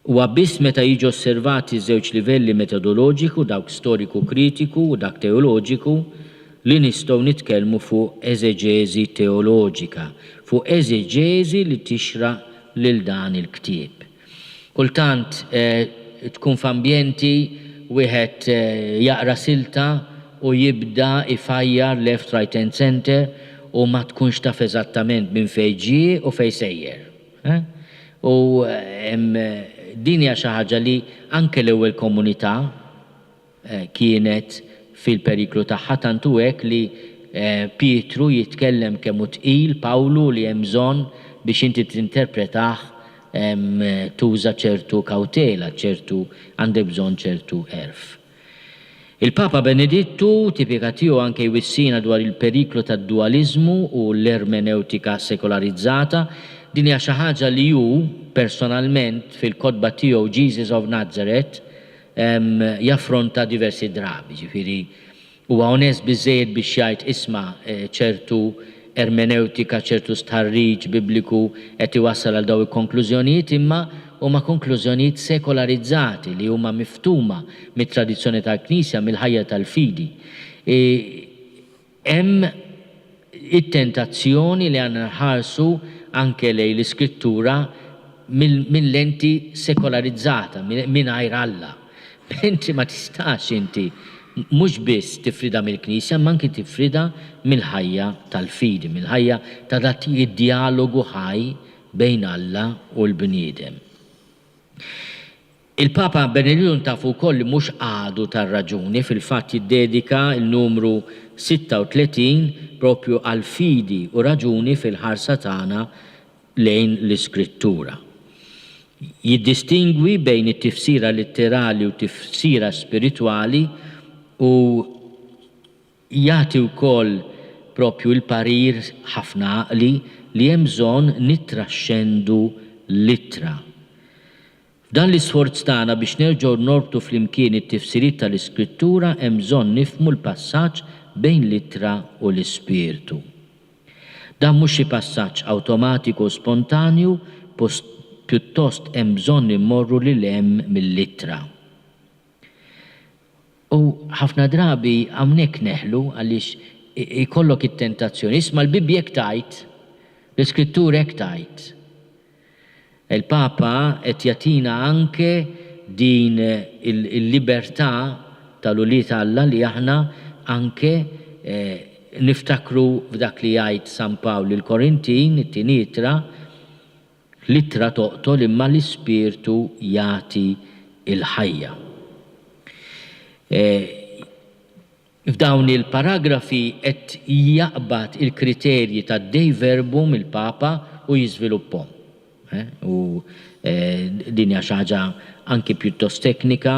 Huwa biss meta jiġu osservati ż-żewġ livelli metodoloġiku, dawk storiku-kritiku u dak teoloġiku, li nistgħu nitkellmu fuq eżeġeżi teoloġika, fuq eżeġeżi li tixraq lil dan il-ktieb. Kultant tkun f'ambjenti wieħed jaqra silta u jibda jfajjar left, right and centre u ma tkunx taf eżattament minn fejn ġie u fejn sejjer. U din hija xi ħaġa li anke l-ewwel komunità kienet fil-periklu tagħha tant hu hekk li Pietru jitkellem kemm hu tqil Pawlu li hemm bżonn biex inti tinterpretah tuża ċertu kawtela, ċertu għandek bżonn ċertu għerf. Il-Papa Benedittu, tipika tiegħu anke jwissina dwar il-periklu tad-duwaliżmu u l-ermenewtika sekolarizzata. Din hija xi ħaġa li hu, personalment, fil-kotba tiegħu Jesus of Nazareth, jaffronta diversi drabi. Ġifieri, Huwa onest biżżejjed biex jgħid isma' ċertu ermenewtika, ċertu stħarriġ Bibliku qed iwassal għal dawn il-konklużjonijiet imma huma konklużjonijiet sekolarizzati li huma miftuma mit-tradizzjoni tal-Knisja, mill-ħajja tal-fidi. Hemm it-tentazzjoni li għandna nħarsu anke lejn l-Iskrittura minn lenti sekolarizzata, mingħajr Alla. Mentri ma tistax inti mhux biss tifridha mill-Knisja imma anki tifridha mill-ħajja tal-fidi, mill-ħajja ta' dak id-djalogu ħaj bejn Alla u l-bniedem. Il-Papa Benedittu ntafu wkoll li mhux għadu tar-raġuni, fil-fatt jiddedika l-numru 36 proprju għall-fidi u raġuni fil-ħarsa tagħna lejn l-Iskrittura. Jiddistingwi bejn it-tifsira litterali u tifsira spiritwali u jagħti wkoll proprju l-parir ħafna għaqli li hemm bżonn nittraxxendu l-ittra. F'dan l-isforz tagħna biex nerġgħu norbtu flimkien it-tifsiriet tal-Iskrittura hemm bżonn nifhmu l-passaġġ bejn l-ittra u l-Ispirtu. Dan mhux xi passaġġ awtomatiku u spontanju, post pjuttost hemm bżonn immorru lil hemm mill-ittra. U ħafna drabi hawnhekk neħlu għaliex ikollok it-tentazzjoni, isma' l-Bibbja hekk tgħid, l-Iskrittura hekk tgħid. Il-Papa qed jagħtina anke din il-libertà tal-ulied Alla li aħna anke niftakru f'dak li jgħid San Pawl lill-Korintin, it-tieni ittra, l-ittra toqtol imma l-Ispirtu jagħti l-ħajja. F'dawn il-paragrafi qed jaqbad il-kriterji tad-Dei Verbum il-Papa u jiżvilupphom. U din hija xi ħaġa anki pjuttost teknika.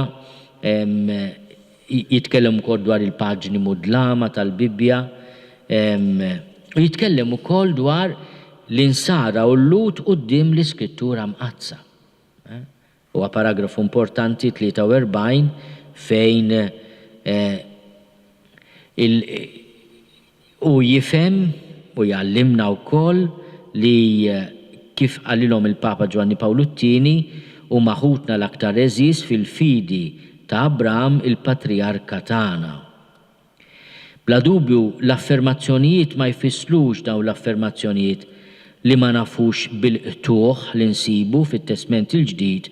Jitkellem ukoll dwar il-paġni mudlama tal-Bibbja. U jitkellem ukoll dwar l-Insara u l-Lhud quddiem l-Iskrittura Mqaddsa. Huwa paragrafu importanti 43 fejn il hu jifhem u jgħallimna wkoll li kif qalilhom il-Papa Ġwanni Pawlu t-Tieni, huma ħutna l-aktar għeżież fil-fidi ta' Abraham il-patrijarka tagħna. Bla dubju, l-affermazzjonijiet ma jfisslux dawn l-affermazzjonijiet li ma nafux bil-qtugħ li nsibu fit-Testment il-Ġdid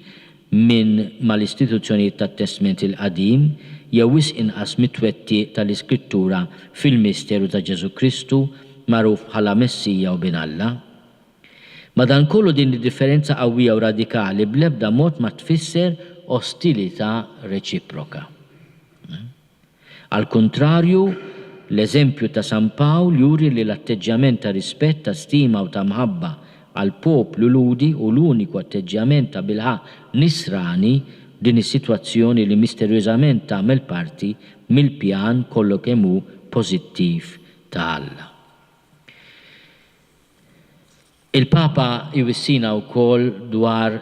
minn mal-istituzzjonijiet tat-Testment il-Qadim jew wisq inqas mit-twettiq tal-Iskrittura fil-misteru ta' Ġesù Kristu magħruf bħala Messija u Bin Alla. Madankollu din id-differenza qawwija u radikali bl-ebda mod ma tfisser ostilità reċiproka. Għall-kuntrarju, l-eżempju ta' San Pawl juri li l-atteġġjament ta' rispett, ta' stima u ta' mħabba għall-poplu Lhudi hu l-uniku atteġġjament tabilħaqq Nisrani f'din is-sitwazzjoni li misterjużament tagħmel parti mill-pjan kollu kemm hu pożittiv ta' Alla. Il-Papa jwissina wkoll dwar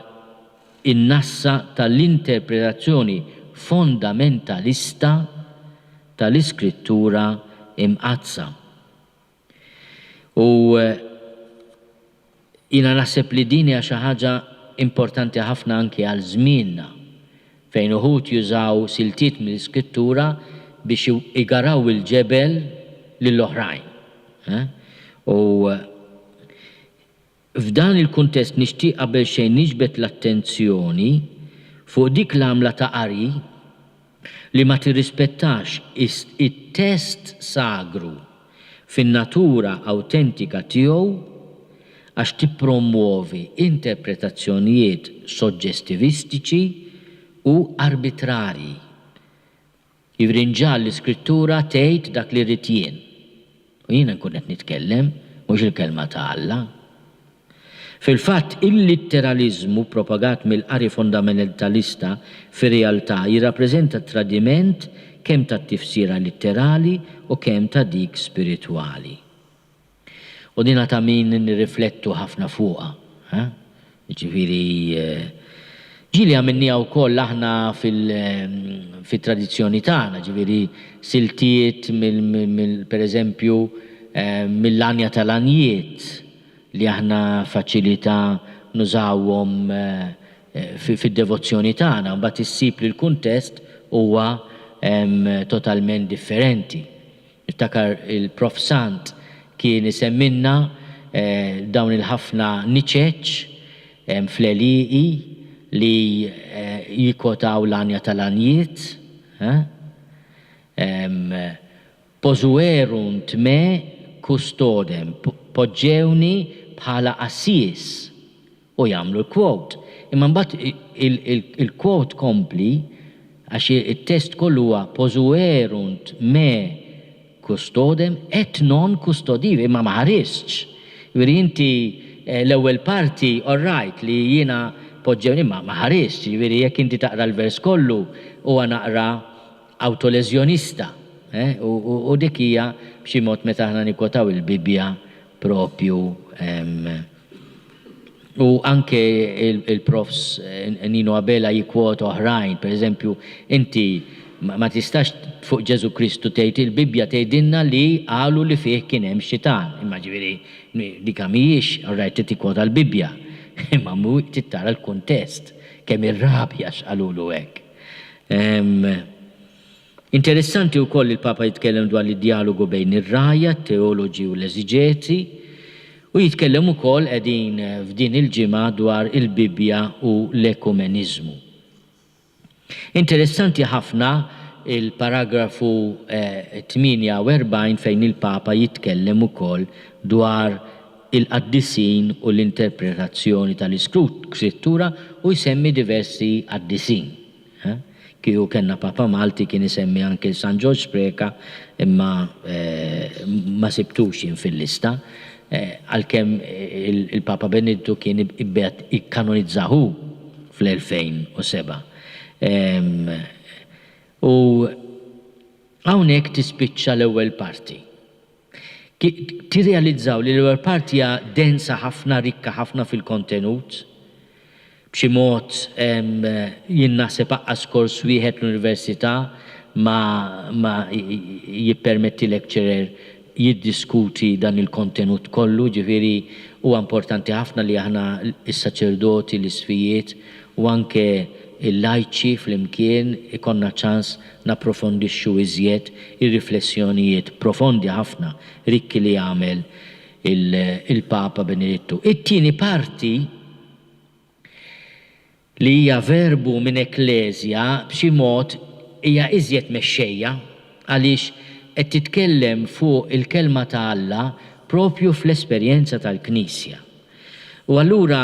in-nassa tal-interpretazzjoni fondamentalista tal-Iskrittura Imqaddsa. U jiena naħseb li din hija xi ħaġa importanti ħafna anki għal żmienna, fejn uħud jużaw siltiet mill-Iskrittura biex igaraw il-ġebel lil oħrajn. U f'dan il-kuntest nixtieq qabel xejn niġbed l-attenzjoni fuq dik l-għamla ta' qari li ma tirrispettax it-test sagru fin-natura awtentika tiegħu għax tippromwovi interpretazzjonijiet soġġestivistiċi u arbitrarji. Jiġifieri nġagħal l-Iskrittura tgħid dak li rrid jien. U jiena nkun qed nitkellem, mhux il-Kelma ta' Alla. Fil-fatt, il-litteraliżmu propagat mill-qari fondamentalista fir-realtà jirrappreżenta tradiment kemm tat-tifsira litterali u kemm ta' dik spiritwali. U dina ta' min nirriflettu ħafna fuqha. Jiġifieri, ġieli għamilniha wkoll aħna fit-tradizzjoni tagħna, ġifieri siltiet mill, pereżempju, mill-Għanja tal-Għanjiet li aħna faċilità nużawhom fid-devozzjoni tagħna, mbagħad issib li l-kuntest huwa totalment differenti. Niftakar il-Prof Sant kien isemmilna dawn il-ħafna niċeċ fl-għelieqi li jikkwotaw l-Għanja tal-Għanjiet, Posuerunt me custodem, poġġewni bħala għassies. U jagħmlu l-quote. Imma mbagħad il-quote tkompli għax it-test kollu huwa posuerunt me custodem et non custodivi, imma ma ħaristx. Jiġifieri inti l-ewwel parti all right li jiena poġġewni imma ma ħaristx, jiġifieri jekk inti taqra l-vers kollu huwa naqra awtoleżjonista. U dik hija b'xi mod meta aħna nikkwotaw il-Bibbja propju U anke il-Profs Nino Abela jikkwota oħrajn, per eżempju, inti ma tistax fuq Ġesù Kristu tgħid il-Bibbja tgħidilna li qalu li fih kien hemm xitan. Imma ġifieri dika mhijiex, all right, trid tikkwota l-Bibbja, imma trid tara l-kuntest, kemm irrabja x'qalulu hekk. Interessanti wkoll li l-Papa jitkellem dwar id-djalogu bejn ir-rgħajja, t-teoloġi u l-eżiġeti, u jitkellem ukoll, qegħdin f'din il-ġimgħa, dwar il-Bibbja u l-ekumeniżmu. Interessanti ħafna il-paragrafu 48 fejn il-Papa jitkellem ukoll dwar il-qaddisin u l-interpretazzjoni tal-Iskrittura u jsemmi diversi qaddisin. Kieku kellna Papa Malti kien isemmi anke 'l San Ġorġ Preca imma ma sibtux jien fil-lista, għalkemm il-Papa Benedittu kien ikkanonizzah hu fl-2007. U hawnhekk tispiċċa l-ewwel parti. Tirrealizzaw li l-ewwel parti hija densa ħafna, rikka ħafna fil-kontenut. B'xi mod jien naħseb aqqas kors wieħed l-università ma ma jippermetti lecturer jiddiskuti dan il-kontenut kollu, ġifieri huwa importanti ħafna li aħna s-saċerdoti, l-isqfijiet u anke l-lajċi flimkien ikollna ċans napprofondixxu iżjed ir-riflessjonijiet profondi ħafna, rikki li għamel il-Papa Benedittu. It-tieni parti, li hija Verbum in Ecclesia, b'xi mod hija iżjed mexxejja għaliex qed titkellem fuq il-Kelma ta' Alla proprju fl-esperjenza tal-Knisja. U allura.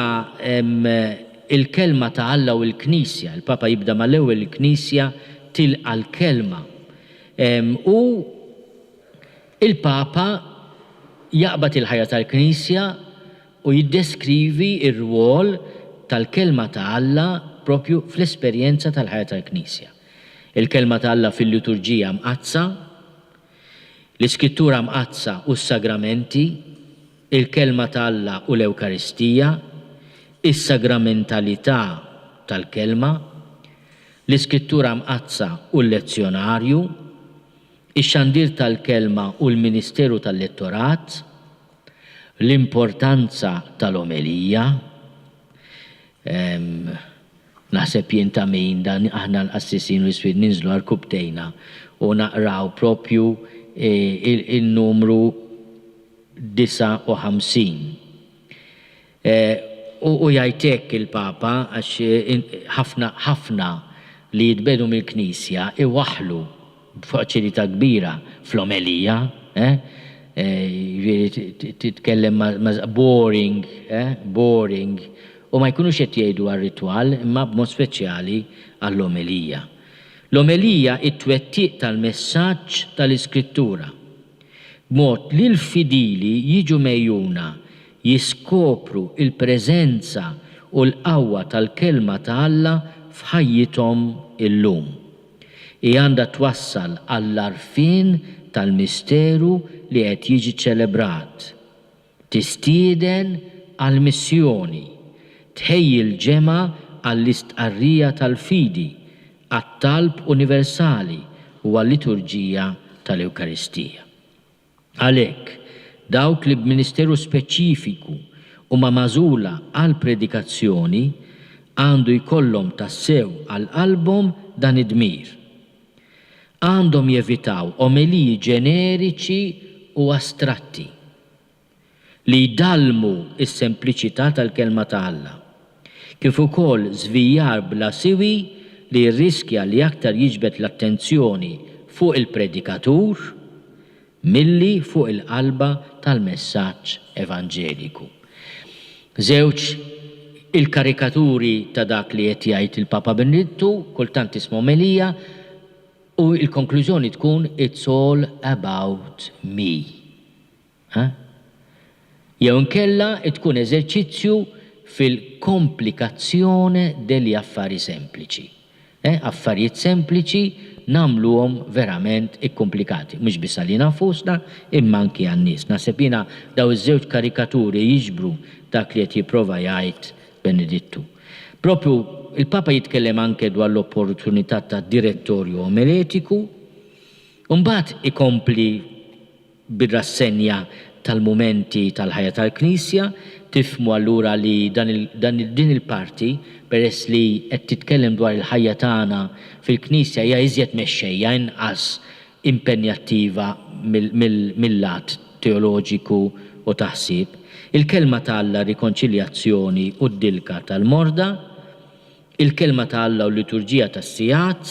Il-Kelma ta' Alla u l-Knisja, il-Papa jibda mal-ewwel il-Knisja tilqa' l-Kelma. U il-Papa jaqbad il-ħajja tal-Knisja u jiddeskrivi r-rwol tal-Kelma ta' Alla propju fl-esperjenza tal-ħajja tal-Knisja. Il-Kelma ta' Alla fil-Liturġija Mqaddsa, l-Iskrittura Mqaddsa u s-Sagramenti, il-Kelma ta' Alla u l-Ewkaristija, is-sagramentalità tal-Kelma, l-Iskrittura Mqaddsa u l-Lezzjonarju, ix-xandir tal-Kelma u l-ministeru tal-lettorat, l-importanza tal-omelija, Naħseb jien ta' min dan aħna l-qassisin u l-iswied ninżlu għarkupptejna u naqraw propju il-numru 59. U jgħid hekk il-Papa għax ħafna ħafna li jitbiegħdu mill-Knisja iwaħħlu b'faċilità kbira fl-omelija, eh? Jiġifieri titkellem ma' boring, eh? Boring. U ma jkunux qed jgħidu għar-ritwal imma b'mod speċjali għall-omelija. L-omelija hi t-twettiq tal-messaġġ tal-Iskrittura, b'mod li l-fidili jiġu megħjuna jiskopru l-preżenza u l-qawwa tal-Kelma ta' Alla f'ħajjithom illum. Hi għandha twassal għall-għarfien tal-misteru li qed jiġi ċċelebrat. Tistieden għall-missjoni, tħejji l-ġemgħa għall-istqarrija tal-fidi, għat-talb universali u għal-liturġija tal-Ewkaristija. Għalhekk, dawk li b'ministeru speċifiku huma magħżula għall-predikazzjoni għandu jkollhom tassew għal qalbhom dan id-dmir. Għandhom jevitaw omeliji ġeneriċi u astratti. li jdallmu s-sempliċità tal-Kelma ta' Alla, kif ukoll żvijjar bla siwi li jirriskja li aktar jiġbed l-attenzjoni fuq il-predikatur milli fuq il-qalba tal-messaġġ evanġeliku. Żewġ il-karikaturi ta' dak li qed jgħid il-Papa Benedittu, kultant tisma' omelija u l-konklużjoni tkun it's all about me. Ha? Jew inkella tkun eżerċizzju fil-complicazione degli affari semplici. Eh, affarijiet sempliċi nagħmluhom verament ikkumplikati, mhux biss għalina nfusna imma anki għan-nies. Naħseb jiena dawn iż-żewġ karikaturi jiġbru dak li qed jipprova jgħid Benedittu. Propju il-Papa jitkellem anke dwar l-opportunità ta' direttorju omeletiku, u mbagħad ikompli bir-rassenja tal-mumenti tal-ħajja tal-Knisja, tifhmu allura li dan dan din il-parti, peress li qed titkellem dwar il-ħajja tagħna fil-Knisja hija iżjed mexxejja, inqas impenjattiva mill-lat teoloġiku u ta' ħsieb. Il-Kelma ta' Alla r-rikonċiljazzjoni u d-dilka tal-morda, il-Kelma ta' Alla u l-liturġija tas-sigħat,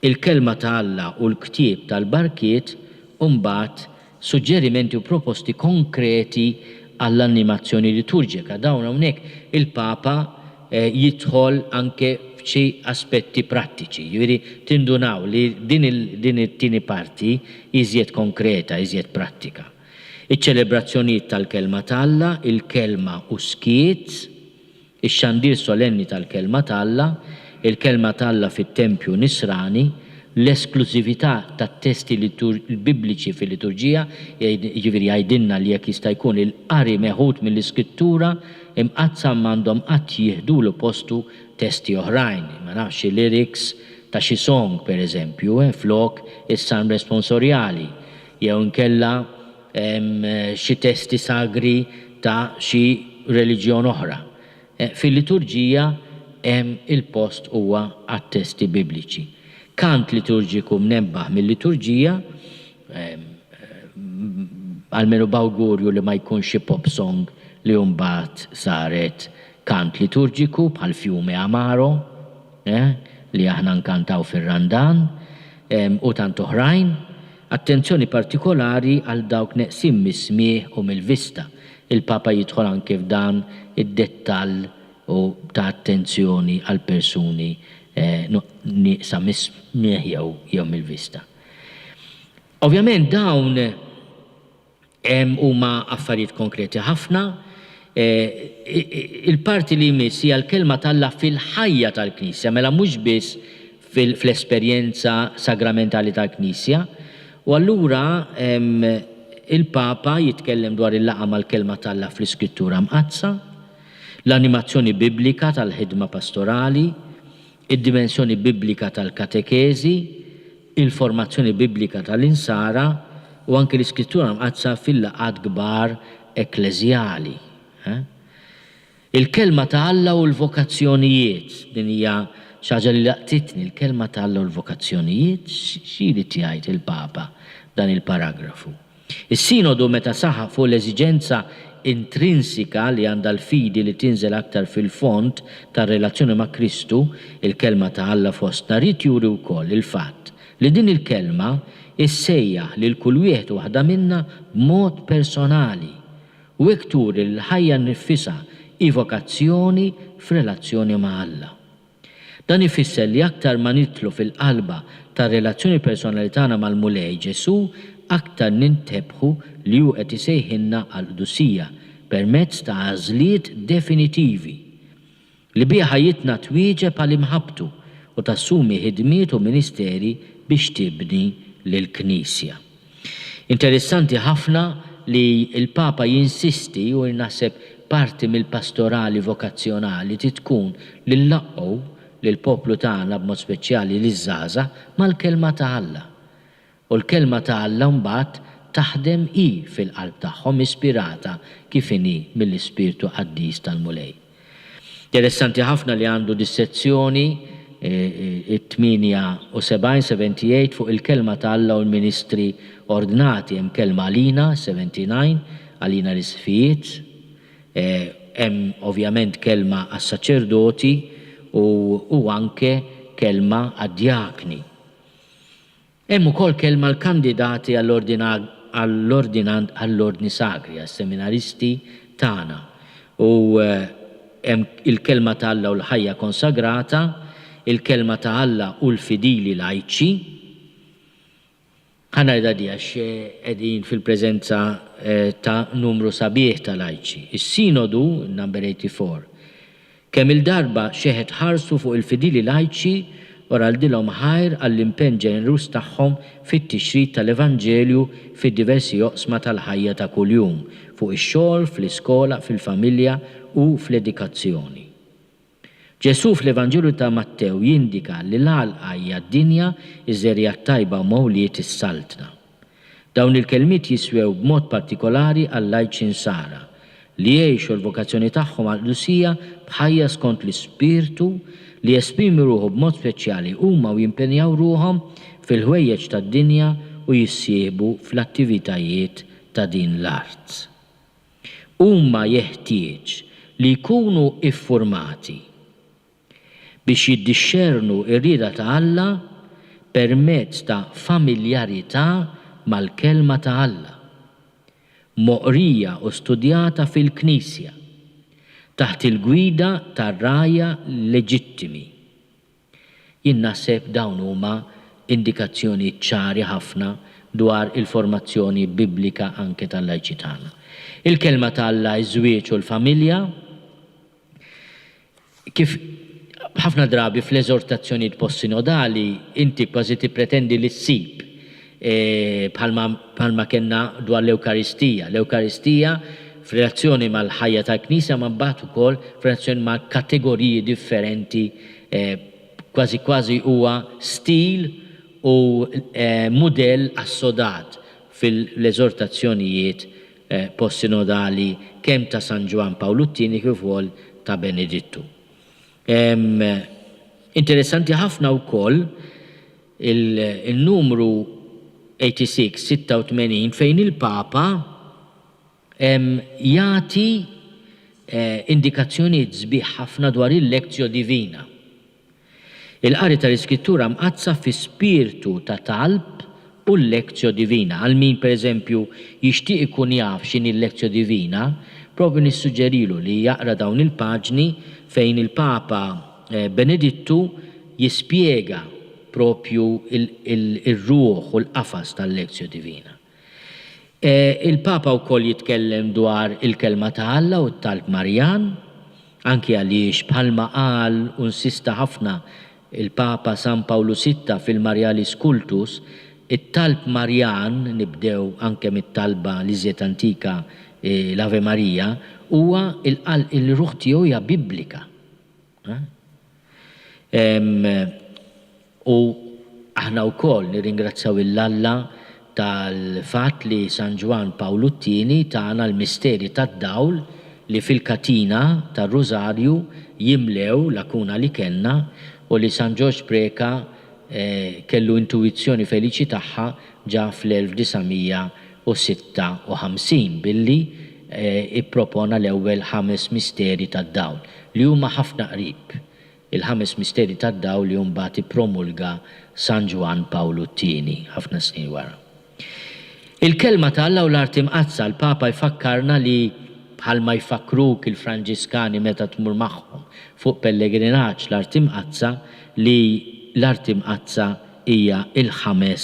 Il-Kelma ta' Alla u l-Ktieb tal-Barkiet u mbagħad suġġerimenti u proposti konkreti għall-animazzjoni liturġika. Dawn hawnhekk il-Papa jidħol anke f'xi aspetti prattiċi. Jiġifieri tindunaw li din din it-tieni parti hi iżjed konkreta, iżjed prattika. Iċ-ċelebrazzjonijiet tal-Kelma ta' Alla, il-Kelma u s-skiet, Ix-xandir solenni tal-Kelma ta' Alla, il-Kelma ta' Alla fit-tempju Nisrani, l-esklużività tat-testi Bibliċi fil-liturġija, jiġifieri jgħidilna li jekk jista' jkun il-qari meħud mill-Iskrittura Mqaddsa m'għandhom qatt jieħdulu postu testi oħrajn, ma nafx xi lyrics ta' xi song per eżempju, flok is-Salm Responsorjali, jew inkella xi testi sagri ta' xi reliġjon oħra. Fil-liturġija hemm il-post huwa għat-testi Bibliċi. Kant liturġiku mnebbaħ mil-liturġija, almenu b'awgurju li ma jkunx xi pop song li mbagħad saret kant liturġiku bħal Fiume Amaro, li aħna nkantaw fir-Randan, u tant oħrajn. Attenzjoni partikolari għal dawk neqsin mis-smigħ u mill-vista. Il-Papa jidħol anke f'dan id-dettall. u ta' attenzjoni għal persuni nieqsa mis-smigħ jew mill-vista. Ovvjament dawn huma affarijiet konkreti ħafna. Il-parti li jmiss hija l-Kelma t'Alla fil-ħajja tal-Knisja, mela mhux biss fl-esperjenza sagramentali tal-Knisja. U allura il-Papa jitkellem dwar il-laqgħa mal-Kelma t'Alla fl-Iskrittura Mqaddsa, l-animazzjoni biblika tal-ħidma pastorali, id-dimensjoni biblika tal-katekeżi, il-formazzjoni biblika tal-Insara u anki l-Iskrittura Mqaddsa fil-laqgħat kbar ekkleżjali. Il-Kelma ta' Alla u l-vokazzjonijiet, din hija xi ħaġa li laqtitni, il-Kelma ta' Alla u l-vokazzjonijiet, xi jrid jgħid il-Papa b'dan il-paragrafu? Is-Sinodu meta saħaq fuq l-eżiġenza intrinsika li għandha l-fidi li tinżel aktar fil-fond tar-relazzjoni ma' Kristu, il-Kelma ta' Alla fostna, ried juri wkoll il-fatt li din il-Kelma issejjaħ lil kull wieħed u waħda minna b'mod personali u hekk turi li l-ħajja nnifisha hi vokazzjoni f'relazzjoni ma' Alla. Dan ifisser li aktar ma nidħlu fil-qalba tar-relazzjoni personali tagħna mal-Mulej Ġesù, aktar nintebħu li hu qed isejħilna għall-qdusija permezz ta' għażliet definitivi, li biha ħajjitna twieġeb għal imħabbtu u tassumi ħidmiet u ministeri biex tibni lill-Knisja. Interessanti ħafna li l-Papa jinsisti, u naħseb parti mill-pastorali vokazzjonali trid tkun li nlaqqgħu lill-poplu tagħna b'mod speċjali liż-żgħażagħ mal-Kelma ta' Alla. U l-Kelma ta' Alla mbagħad taħdem hi fil-qalb tagħhom ispirata kif inhi mill-Ispirtu Qaddis tal-Mulej. Interessanti ħafna li għandu dis-sezzjoni, it-78, 78, fuq il-Kelma ta' Alla u l-ministri ordnati. Hemm kelma għalina, 79, għalina l-isqfijiet. Hemm ovvjament kelma għas-saċerdoti u u anke kelma għad-djakni. Hemm ukoll kelma għall-kandidati għall-ordinand għall-Ordni Sagri, għas-seminaristi tagħna. U hemm il-Kelma ta' Alla u l-ħajja konsagrata, il-Kelma ta' Alla u l-fidili lajċi. Ħa ngħidha di għax qegħdin fil-preżenza ta' numru sabiħ ta' lajċi. Is-Sinodu, number 84, Kemm-il darba xeħet ħarsu fuq il-fidili lajċi u raldilhom ħajr għall-impenn ġeneruż tagħhom fit-tixrid tal-Evanġelju fid-diversi oqsma tal-ħajja ta' kuljum, fuq ix-xogħol, fl-iskola, fil-familja u fl-edikazzjoni. Ġesù fl-Evanġelju ta' Mattew jindika li l-għalqa hija d-dinja, iż-żerriegħa t-tajba huma wlied is-Saltna. Dawn il-kelmiet jiswew b'mod partikolari għal-lajċi Nsara, li jgħixu l-vokazzjoni tagħhom għall-qdusija b'ħajja skont l-Ispirtu li jesprimi ruħu b'mod speċjali huma u jimpenjaw ruħhom fil-ħwejjeġ tad-dinja u jissieħbu fl-attivitajiet ta' din l-art. Huma jeħtieġ li jkunu iffurmati. biex jiddixxernu r-rieda ta' Alla permezz ta' familjarità mal-Kelma ta' Alla, moqrija u studjata fil-Knisja, taħt il-gwida tar-rgħajja leġittimi. Jien naħseb dawn huma indikazzjonijiet ċari ħafna dwar il-formazzjoni biblika anke tal-lajċi tagħna. Il-Kelma ta' Alla, iż-żwieġ u l-familja, Kif ħafna drabi fl-eżortazzjonijiet postsinodali inti kważi tippretendi li ssib, bħalma bħalma kellna dwar l-Ewkaristija, l-Ewkaristija f'relazzjoni mal-ħajja tal-Knisja ma mbagħad ukoll f'relazzjoni ma' kategoriji differenti kważi kważi huwa stil u mudell assodat fil-eżortazzjonijiet postsinodali kemm ta' San Ġwann Pawlu t-Tieni kif ukoll ta' Benedittu. Interessanti ħafna wkoll il-numru 86, 86, fejn il-Papa jagħti indikazzjonijiet sbieħ ħafna dwar il-Lectio Divina. Il-qari tal-Iskrittura Mqaddsa fi spirtu ta' talb u l-Lectio Divina. Għal min, per eżempju, jixtieq ikun jaf x'inhi l-Lectio Divina, proprju nissuġġerilu li jaqra dawn il-paġni fejn il-Papa Benedittu jispjega proprju r-ruħ u l-qafas tal-Lectio Divina. Il-Papa wkoll jitkellem dwar il-Kelma ta' Alla u t-talb Marjan, anki għaliex bħalma qal u nsista ħafna il-Papa San Pawlu Sitta fil-Marialis Cultus, it-talb Marjan, nibdew anke mit-talba l-iżjed antika l-Ave Maria, huwa il-ruħ tiegħu hija biblika. U aħna wkoll nirringrazzjaw 'il Alla tal-fatt li San Ġwann Pawlu t-Tieni tana l-misteri tad-dawl li fil-katina tar-Rużarju jimlew lakuna li kellna u li San Ġorġ Preca kellu intuwizzjoni feliċi tagħha ġa fl-1956 billi ippropona l-ewwel ħames misteri tad-dawl li huma ħafna qrib il-ħames misteri tad-dawl li mbagħad ippromulga San Ġwann Pawlu t-Tieni ħafna snin wara. Il-Kelma ta' Alla u l-Art Imqaddsa, l-Papa jfakkarna li, bħalma jfakkruk il-Franġiskani meta tmur magħhom fuq pellegrinaġġ l-Art Imqaddsa, li l-Art Imqaddsa hija l-ħames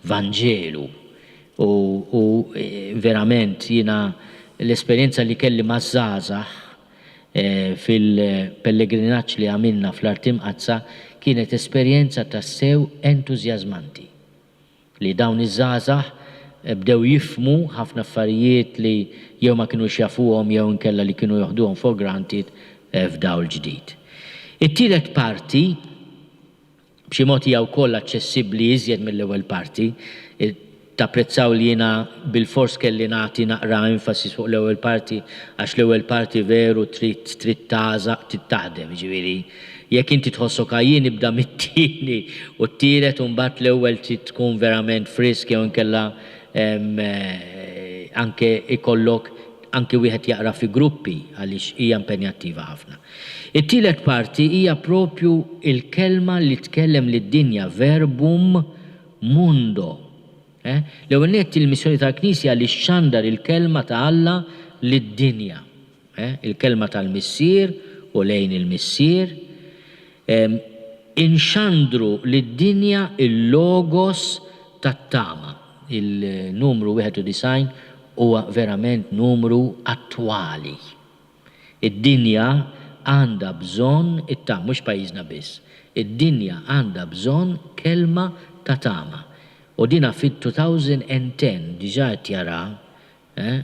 Vanġelu. U, u verament jiena l-esperjenza li kelli maż-żgħażagħ, fil-pellegrinaġġ li għamilna fl-Art Imqaddsa kienet esperjenza tassew entużjażmanti li dawn iż-żgħażagħ bdew jifhmu ħafna affarijiet li jew ma kinux jafuhom jew inkella li kienu joħduhom for granted f'dawl ġdid. It-tielet parti B'xi mod hija wkoll aċċessibbli iżjed mill-ewwel parti. Tapprezzaw li jiena bilfors kelli nagħti naqra enfasi fuq l-ewwel parti għax l-ewwel parti veru trid trid tagħżaq, trid taħdem, jiġifieri jekk inti tħossok għajjien ibda mit-tieni u t-tielet u mbagħad l-ewwel trid tkun verament frisk jew inkella anke ikollok anke wieħed jaqra fi gruppi għaliex hija impenjattiva ħafna. It-tielet parti hija propju l-Kelma li tkellem lid-dinja, Verbum Mundo. Eh? L-ewwel nett il-missjoni tal-Knisja li xxandar il-Kelma ta' Alla lid-dinja. Eh? Il-Kelma tal-Missier u lejn il-Missier. Inxandru lid-dinja il-Logos tat-tama. Il-numru 91 huwa verament numru attwali. Id-dinja għandha bżonn it-tama, mhux pajjiżna biss. Id-dinja għandha bżonn kelma ta' tama. U dina fit-2010 diġà qed jara, eh,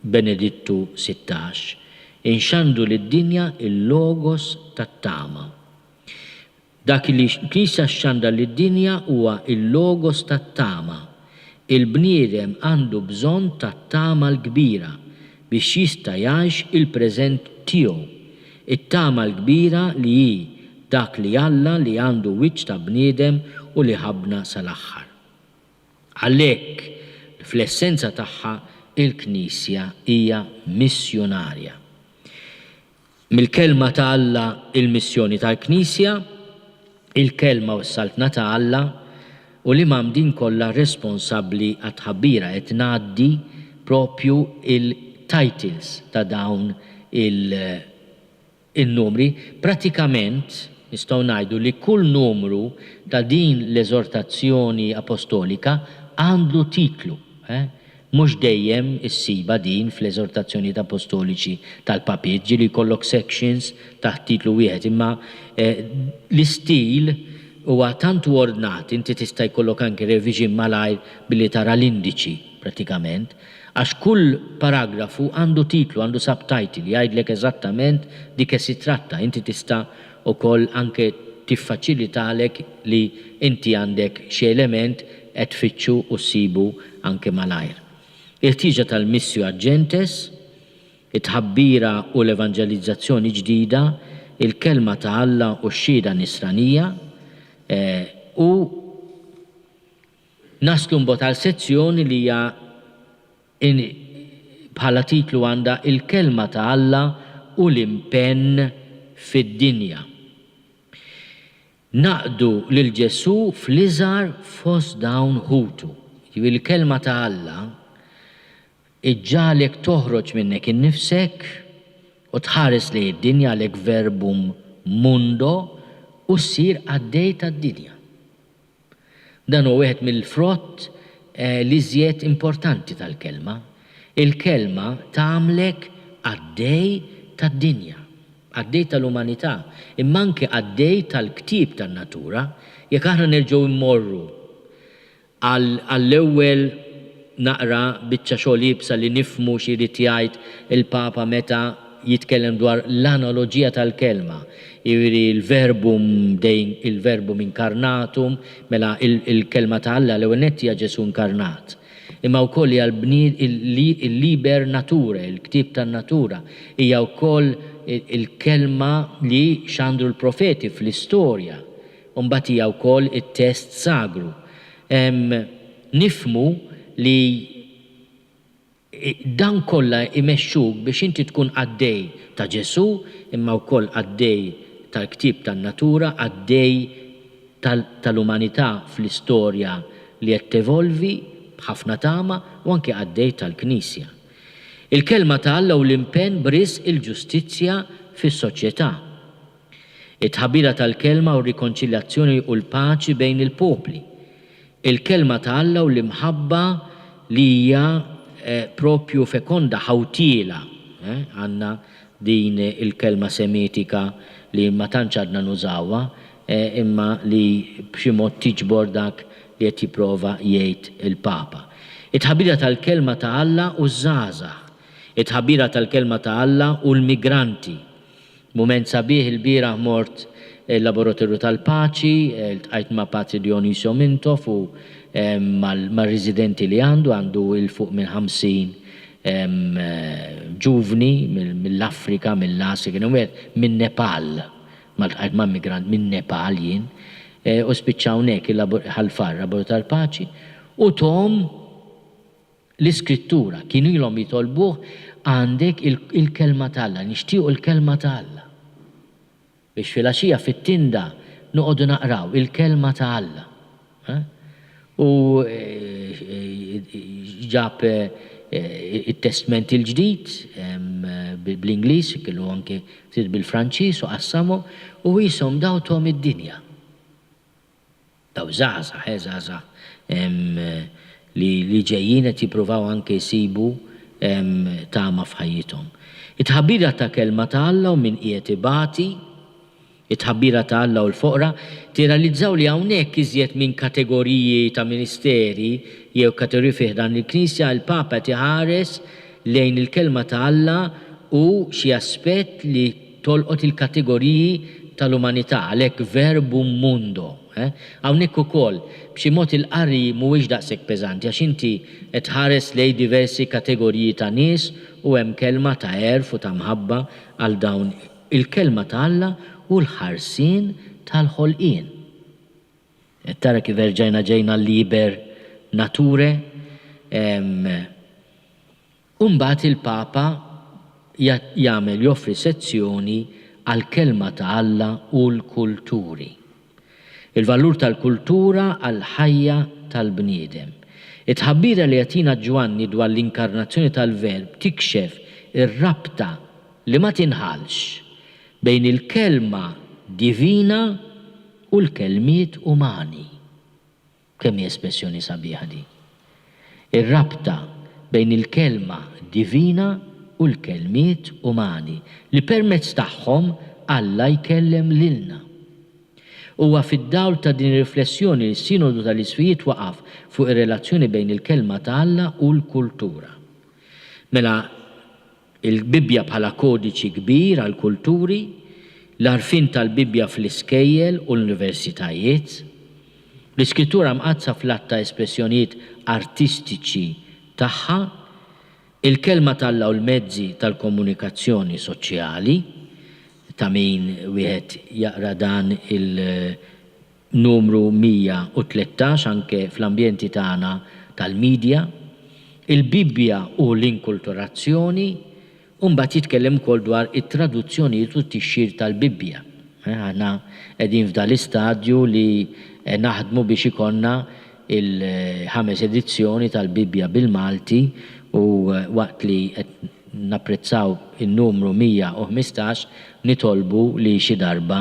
Benedittu 16, inxandru lid-dinja il-logos tat-tama. Dak li l-Knisja xxandar lid-dinja huwa l-logos tat-tama. Il-bniedem għandu bżonn tat-tama l-kbira biex jista' jgħix il-preżent tiegħu. It-tama l-kbira li hi dak li Alla li għandu wiċċ ta' bniedem u li ħabbna sal-aħħar. Għalhekk, fl-essenza tagħha, il-Knisja hija missjunarja. Mill-Kelma ta' Alla il-missjoni tal-Knisja, il-Kelma u s-Saltna ta' Alla, u l-imgħammdin kollha responsabbli għat-tħabbira. Qed ngħaddi propju il-titles ta' dawn il-numri. Pratikament nistgħu ngħidu li kull numru ta' din l-eżortazzjoni apostolika għandu titlu. Mhux dejjem issibha din fl-eżortazzjonijiet apostoliċi tal-papiet, ġieli jkollok sections taħt titlu wieħed, imma l-istil huwa tant hu ordnat, inti tista' jkollok anke revision malajr billi tara l-indiċi prattikament, għax kull paragrafu għandu titlu, għandu subtitle, jgħidlek eżattament di che si tratta, inti tista' ukoll anke tiffaċilitalek li inti għandek xi element qed tfittxu u ssibu anke malajr. Il-ħtieġa tal-missio ad gentes, it-tħabbira u l-evanġelizzazzjoni ġdida, il-Kelma ta' Alla u x-xhieda nisranija, u naslu mbagħad għal sezzjoni li hija In bħala titlu għandha Il-Kelma ta' Alla u l-Impenn fid-Dinja. Naqdu lil Ġesù fl-iżgħar fost dawn ħutu. Jiġifieri l-Kelma ta' Alla. Iġġagħlek toħroġ minnek innifsek u tħares lejn id-dinja għalhekk verbum mundo u ssir qaddej tad-dinja. Dan huwa wieħed mill-frott l-iżjed importanti tal-Kelma. Il-Kelma tagħmlek qaddej tad-dinja, qaddej tal-umanità, imma anke qaddej tal-ktieb tan-natura. Jekk aħna nerġgħu mmorru Għall-ewwel naqra biċċa xogħol iebsa li nifhmu xi jrid jgħid il-Papa meta jitkellem dwar l-analoġija tal-kelma, jiġifieri l-verbum dei, il-verbum incarnatum, mela il-kelma ta' Alla l-ewwel nett hija Ġesù inkarnat. Imma wkoll hija l-liber naturae, il-ktieb tan-natura, hija wkoll il-kelma li xandru l-profeti fl-istorja. U mbagħad hija wkoll it-test sagru. Nifhmu li dan kollha jmexxuk biex inti tkun qaddej ta' Ġesù, imma wkoll qaddej tal-ktieb tan-natura, qaddej tal-umanità fl-istorja li qed tevolvi b'ħafna tama u anke qaddej tal-Knisja. Il-Kelma ta' Alla u l-impenn b'risq il-ġustizzja fis-soċjetà. It-tħabbira tal-Kelma u r-rikonċiljazzjoni u l-paċi bejn il-popli. Il-Kelma ta' Alla u l-imħabba li hija propju fekonda, ħawtiela. Għandna din il-kelma Semitika li ma tantx għadna nużawha, imma li b'xi mod tiġbor dak li qed jipprova jgħid il-Papa. It-tħabbira tal-Kelma ta' Alla u ż-żgħażagħ. It-tħabbira tal-Kelma ta' Alla u l-migranti. Mument sabiħ ilbieraħ mort il-Laboratorju tal-Paċi, iltqajt ma' Patri Dionisio Mintoff u mar-residenti li għandu, għandu 'il fuq minn 50 ġuvni mill-Afrika, mill-Asja, kien hemm wieħed min-Nepal, ma ltqajt ma' immigrant min-Nepal jien, u spiċċa hawnhekk Ħal Far, Laboratorju tal-Paċi, u thom L-Iskrittura, kienu ilhom jitolbuh, Għandek il-Kelma ta' Alla, nixtiequ l-Kelma ta' Alla. Biex filgħaxija fit-tinda noqogħdu naqraw il-Kelma ta' Alla. U ġab it-Testment il-Ġdid bl-Ingliż, kellu anke ftit bil-Franċiż u qassamhom, u qishom daw thom id-dinja. Dawn żgħażagħ, eh, żgħażagħ li li ġejjin qed jippruvaw anke jsibu tama f'ħajjithom. It-tħabbira ta' Kelma ta' Alla u min qiegħed ibati, it-tħabbira ta' Alla u l-foqra, tirrealizzaw li hawnhekk iżjed minn kategoriji ta' ministeri jew kategoriji fi ħdan il-Knisja, il-Papa qed iħares lejn il-Kelma ta' Alla u xi aspett li tolqot il-kategoriji tal-umanità, għalhekk verbum mundo. Hawnhekk ukoll, b'xi mod il-qari mhuwiex daqshekk peżanti għax inti qed tħares lejn diversi kategoriji ta' nies u hemm kelma ta' għerf u ta' mħabba għal dawn il-Kelma ta' Alla u l-ħarsien tal-ħolqien. Qed tara kif erġajna ġejna liber nature? U mbagħad il-Papa jagħmel joffri sezzjoni għall-Kelma ta' Alla u l-kulturi. Il-valur tal-kultura għall-ħajja tal-bniedem. It-tħabbira li jagħtina Ġwanni dwar l-inkarnazzjoni tal-Verb tikxef ir-rabta li ma tinħallx bejn il-Kelma divina u l-kelmiet umani. Kemm hi espressjoni sabiħa din! Ir-rabta bejn il-Kelma divina u l-kelmiet umani li permezz tagħhom Alla jkellem lilna. Huwa fid-dawl ta' din ir-riflessjoni li s-Sinodu tal-Isqfijiet waqaf fuq ir-relazzjoni bejn il-Kelma ta' Alla u l-kultura. Mela, Il-Bibbja bħala kodiċi kbir għall-kulturi, l-għarfien tal-Bibbja fl-iskejjel u l-universitajiet, l-Iskrittura Mqaddsa fl-għadd ta' espressjonijiet artistiċi tagħha, il-Kelma t'Alla u l-mezzi tal-komunikazzjoni soċjali, ta' min wieħed jaqra dan il numru 113 anke fl-ambjenti tagħna tal-media, il-Bibbja u l-inkulturazzjoni, u mbagħad jitkellem ukoll dwar it-traduzzjonijiet u t-tixjir tal-Bibbja. Aħna qegħdin f'dan l-istadju li naħdmu biex ikollna il-ħames edizzjoni tal-Bibbja bil-Malti U waqt li qed napprezzaw in-numru 115, nitolbu li xi darba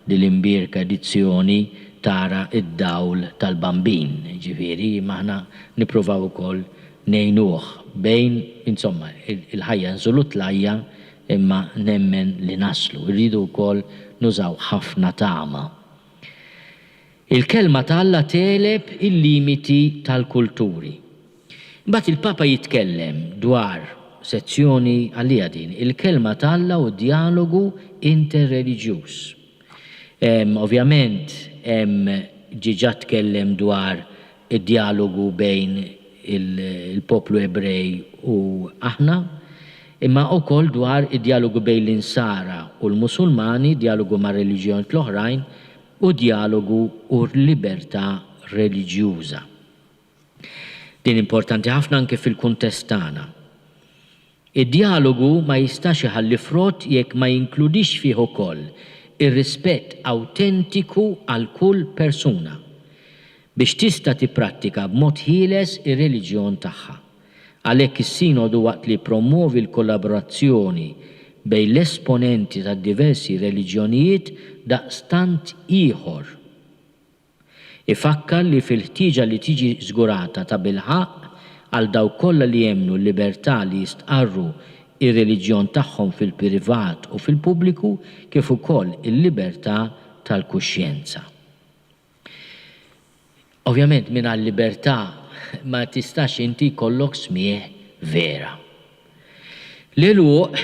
din l-imbierka edizzjoni tara d-dawl tal-Bambin, jiġifieri, imma aħna nippruvaw ukoll ngħinuh bejn, insomma, il-ħajja nżul u tlajja' imma nemmen li naslu. Irridu wkoll nużaw ħafna tama. Il-Kelma ta' Alla tegħleb il-limiti tal-kulturi. Imbagħad il-Papa jitkellem dwar, sezzjoni għaliha din, il-Kelma ta' Alla u d-djalogu interreliġjuż. Ovvjament hemm ġiġa tkellem dwar id-djalogu bejn il-poplu Ebrej u aħna, imma wkoll dwar id-djalogu bejn l-Insara u l-Musulmani, djalogu mar-reliġjonijiet l-oħrajn, u djalogu u libertà reliġjuża. Din importanti ħafna anke fil-kuntest tagħna. Id-djalogu ma jistax iħalli frott jekk ma jinkludix fih ukoll ir-rispett awtentiku għal kull persuna, biex tista' tipprattika b'mod ħieles ir-reliġjon tagħha. Għalhekk is-Sinodu waqt li jippromwovi l-kollaborazzjoni bejn l-esponenti tad-diversi reliġjonijiet daqstant ieħor Ifakkar li fil-ħtieġa li tiġi żgurata tabilħaqq għal dawk kollha li jemmnu l-libertà li jistqarru r-reliġjon tagħhom fil-privat u fil-pubbliku kif ukoll il-libertà tal-kuxjenza. Ovvjament mingħajr libertà ma tistax inti jkollok smigħ vera. L-għeluq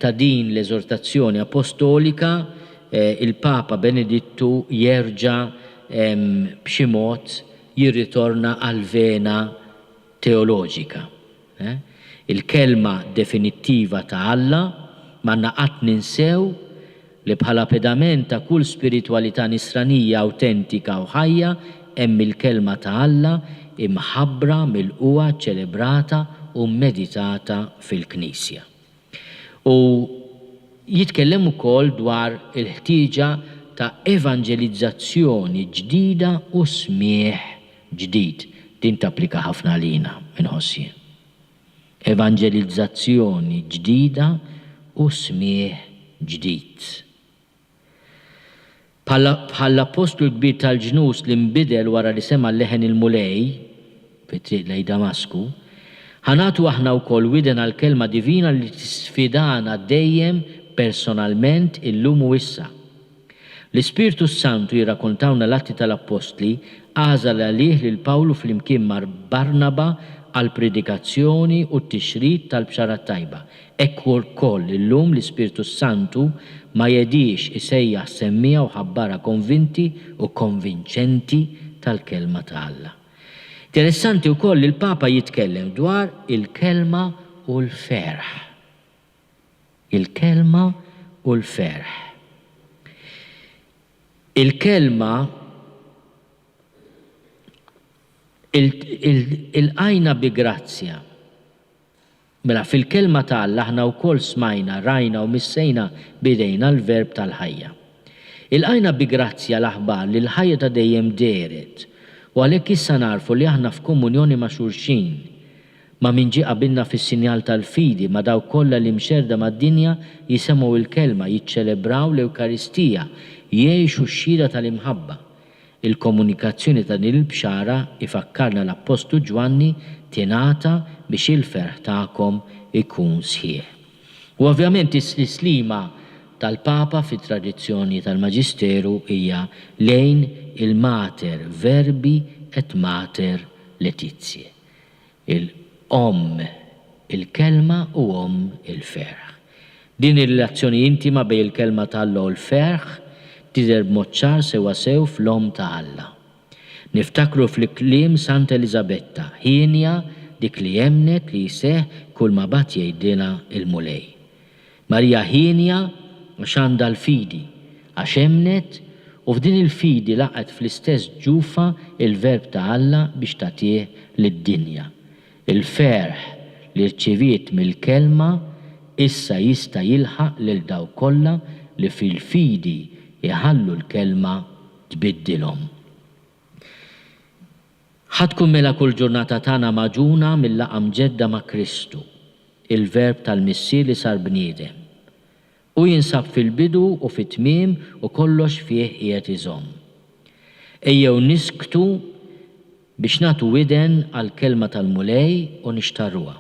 ta' din l-eżortazzjoni apostolika, il-Papa Benedittu jerġa' b'xi mod jirritorna għall-vena teoloġika. Il-kelma definittiva ta' Alla, m'għandna qatt ninsew li bħala pedament ta' kull spiritwalità nisranija awtentika u ħajja hemm il-Kelma ta' Alla imħabbra, milqugħa, ċċelebrata u mmeditata fil-Knisja. U jitkellem ukoll dwar il-ħtieġa ta' evanġelizzazzjoni ġdida u smigħ ġdid. Din tapplika ħafna għalina, inħoss jien. Evanġelizzazzjoni ġdida u smigħ ġdid. Bħall-appostlu l-kbir tal-ġnus li nbidel wara li sema' leħen il-Mulej fit-triq lejn Damasku, ħa nagħtu aħna wkoll widen għall-Kelma divina li tisfidana dejjem personalment illum u issa. L-Ispirtu s-Santu, jirrakontawlna l-Atti tal-Appostli, għażel għalih lil Pawlu flimkien ma' Barnaba għall-predikazzjoni u t-tixrid tal-Bxara t-Tajba. Hekk ukoll illum l-Ispirtu s-Santu ma jedhiex isejjaħ semmiegħa u ħabbara konvinti u konvinċenti tal-Kelma ta' Alla. Interessanti wkoll li l-Papa jitkellem dwar il-Kelma u l-ferħ. Il-Kelma u l-ferħ. Il-Kelma ilqajna bi grazzja. Mela fil-Kelma ta' Alla aħna wkoll smajna, rajna u missejna b'idejna l-Verb tal-ħajja. Ilqajna bi grazzja l-aħbar li l-ħajja ta' dejjem dehret u għalhekk issa nagħrfu li aħna f'komunjoni ma' xulxin, Ma' min ġie qabilna fis-sinjal tal-fidi, ma' dawk kollha li mxerrda mad-dinja jisemgħu l-Kelma, jiċċelebraw l-Ewkaristija, jgħixu x-xhieda tal-imħabba. Il-komunikazzjoni ta' din il-bxara, ifakkarna l-Appostlu Ġwanni, tingħata biex il-ferħ tagħkom ikun sħiħ. U ovvjament is-tislima tal-Papa fit-tradizzjoni tal-Maġisteru hija lejn il-Mater Verbi et Mater Laetitiae. Il-Omm il-Kelma u Omm il-Ferħ. Din ir-relazzjoni intima bejn il-Kelma ta' Alla u l-ferħ tidher b'mod ċar sewwasew fl-Omm ta' Alla. Niftakru fl-kliem Santa Eliżabetta, hienja dik li emmnet li jseħħ kulma bagħat jgħidilha l-Mulej. Marija hienja għax għandha l-fidi, għax emmnet u f'din il-fidi laqgħet fl-istess ġufha il-Verb ta' Alla biex tagħtih lid-dinja. Il-ferħ li rċiviet mill-Kelma issa jista' jilħaq lil dawk kollha li fil-fidi jħallu l-Kelma tbiddilhom. Ħa tkun mela kull ġurnata tagħna magħġuna mil-laqgħa mġedda ma' Kristu, il-Verb tal-Missier li sar bniedem. Hu jinsab fil-bidu u fit-tmiem u kollox fih qiegħed iżomm. Ejjew nisktu biex nagħtu widen għall-Kelma tal-Mulej u nixtarruha.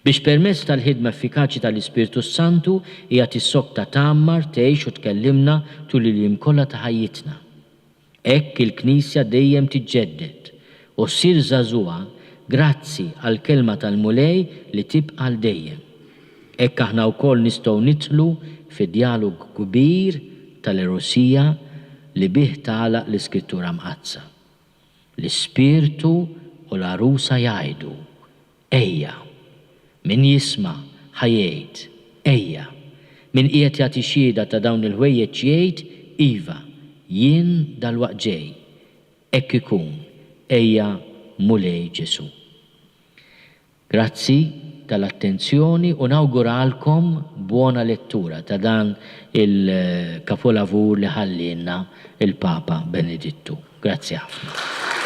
Biex permezz tal-ħidma effikaċi tal-Ispirtu s-Santu hija tissokta tgħammar, tgħix u tkellimna tul il-jiem kollha ta' ħajjitna. Hekk il-Knisja dejjem tiġġedded u ssir żagħżugħa grazzi għall-Kelma tal-Mulej li tibqa' għal dejjem. Hekk aħna wkoll nistgħu nidħlu fid-djalogu kbir tal-Erosija li bih tagħlaq l-Iskrittura Mqaddsa. L-Ispirtu u l-għarusa jgħidu, Ejja! Min jisma', ħa jgħid, Ejja! Min qiegħed jagħti xhieda ta' dawn il-ħwejjeġ jgħid, Iva, jien dalwaqt ġej. Hekk ikun, ejja Mulej Ġesù. Grazzi tal-attenzjoni u nawguralkom buona lettura ta' dan il-kapolavur li ħallielna l-Papa Benedittu. Grazzi ħafna.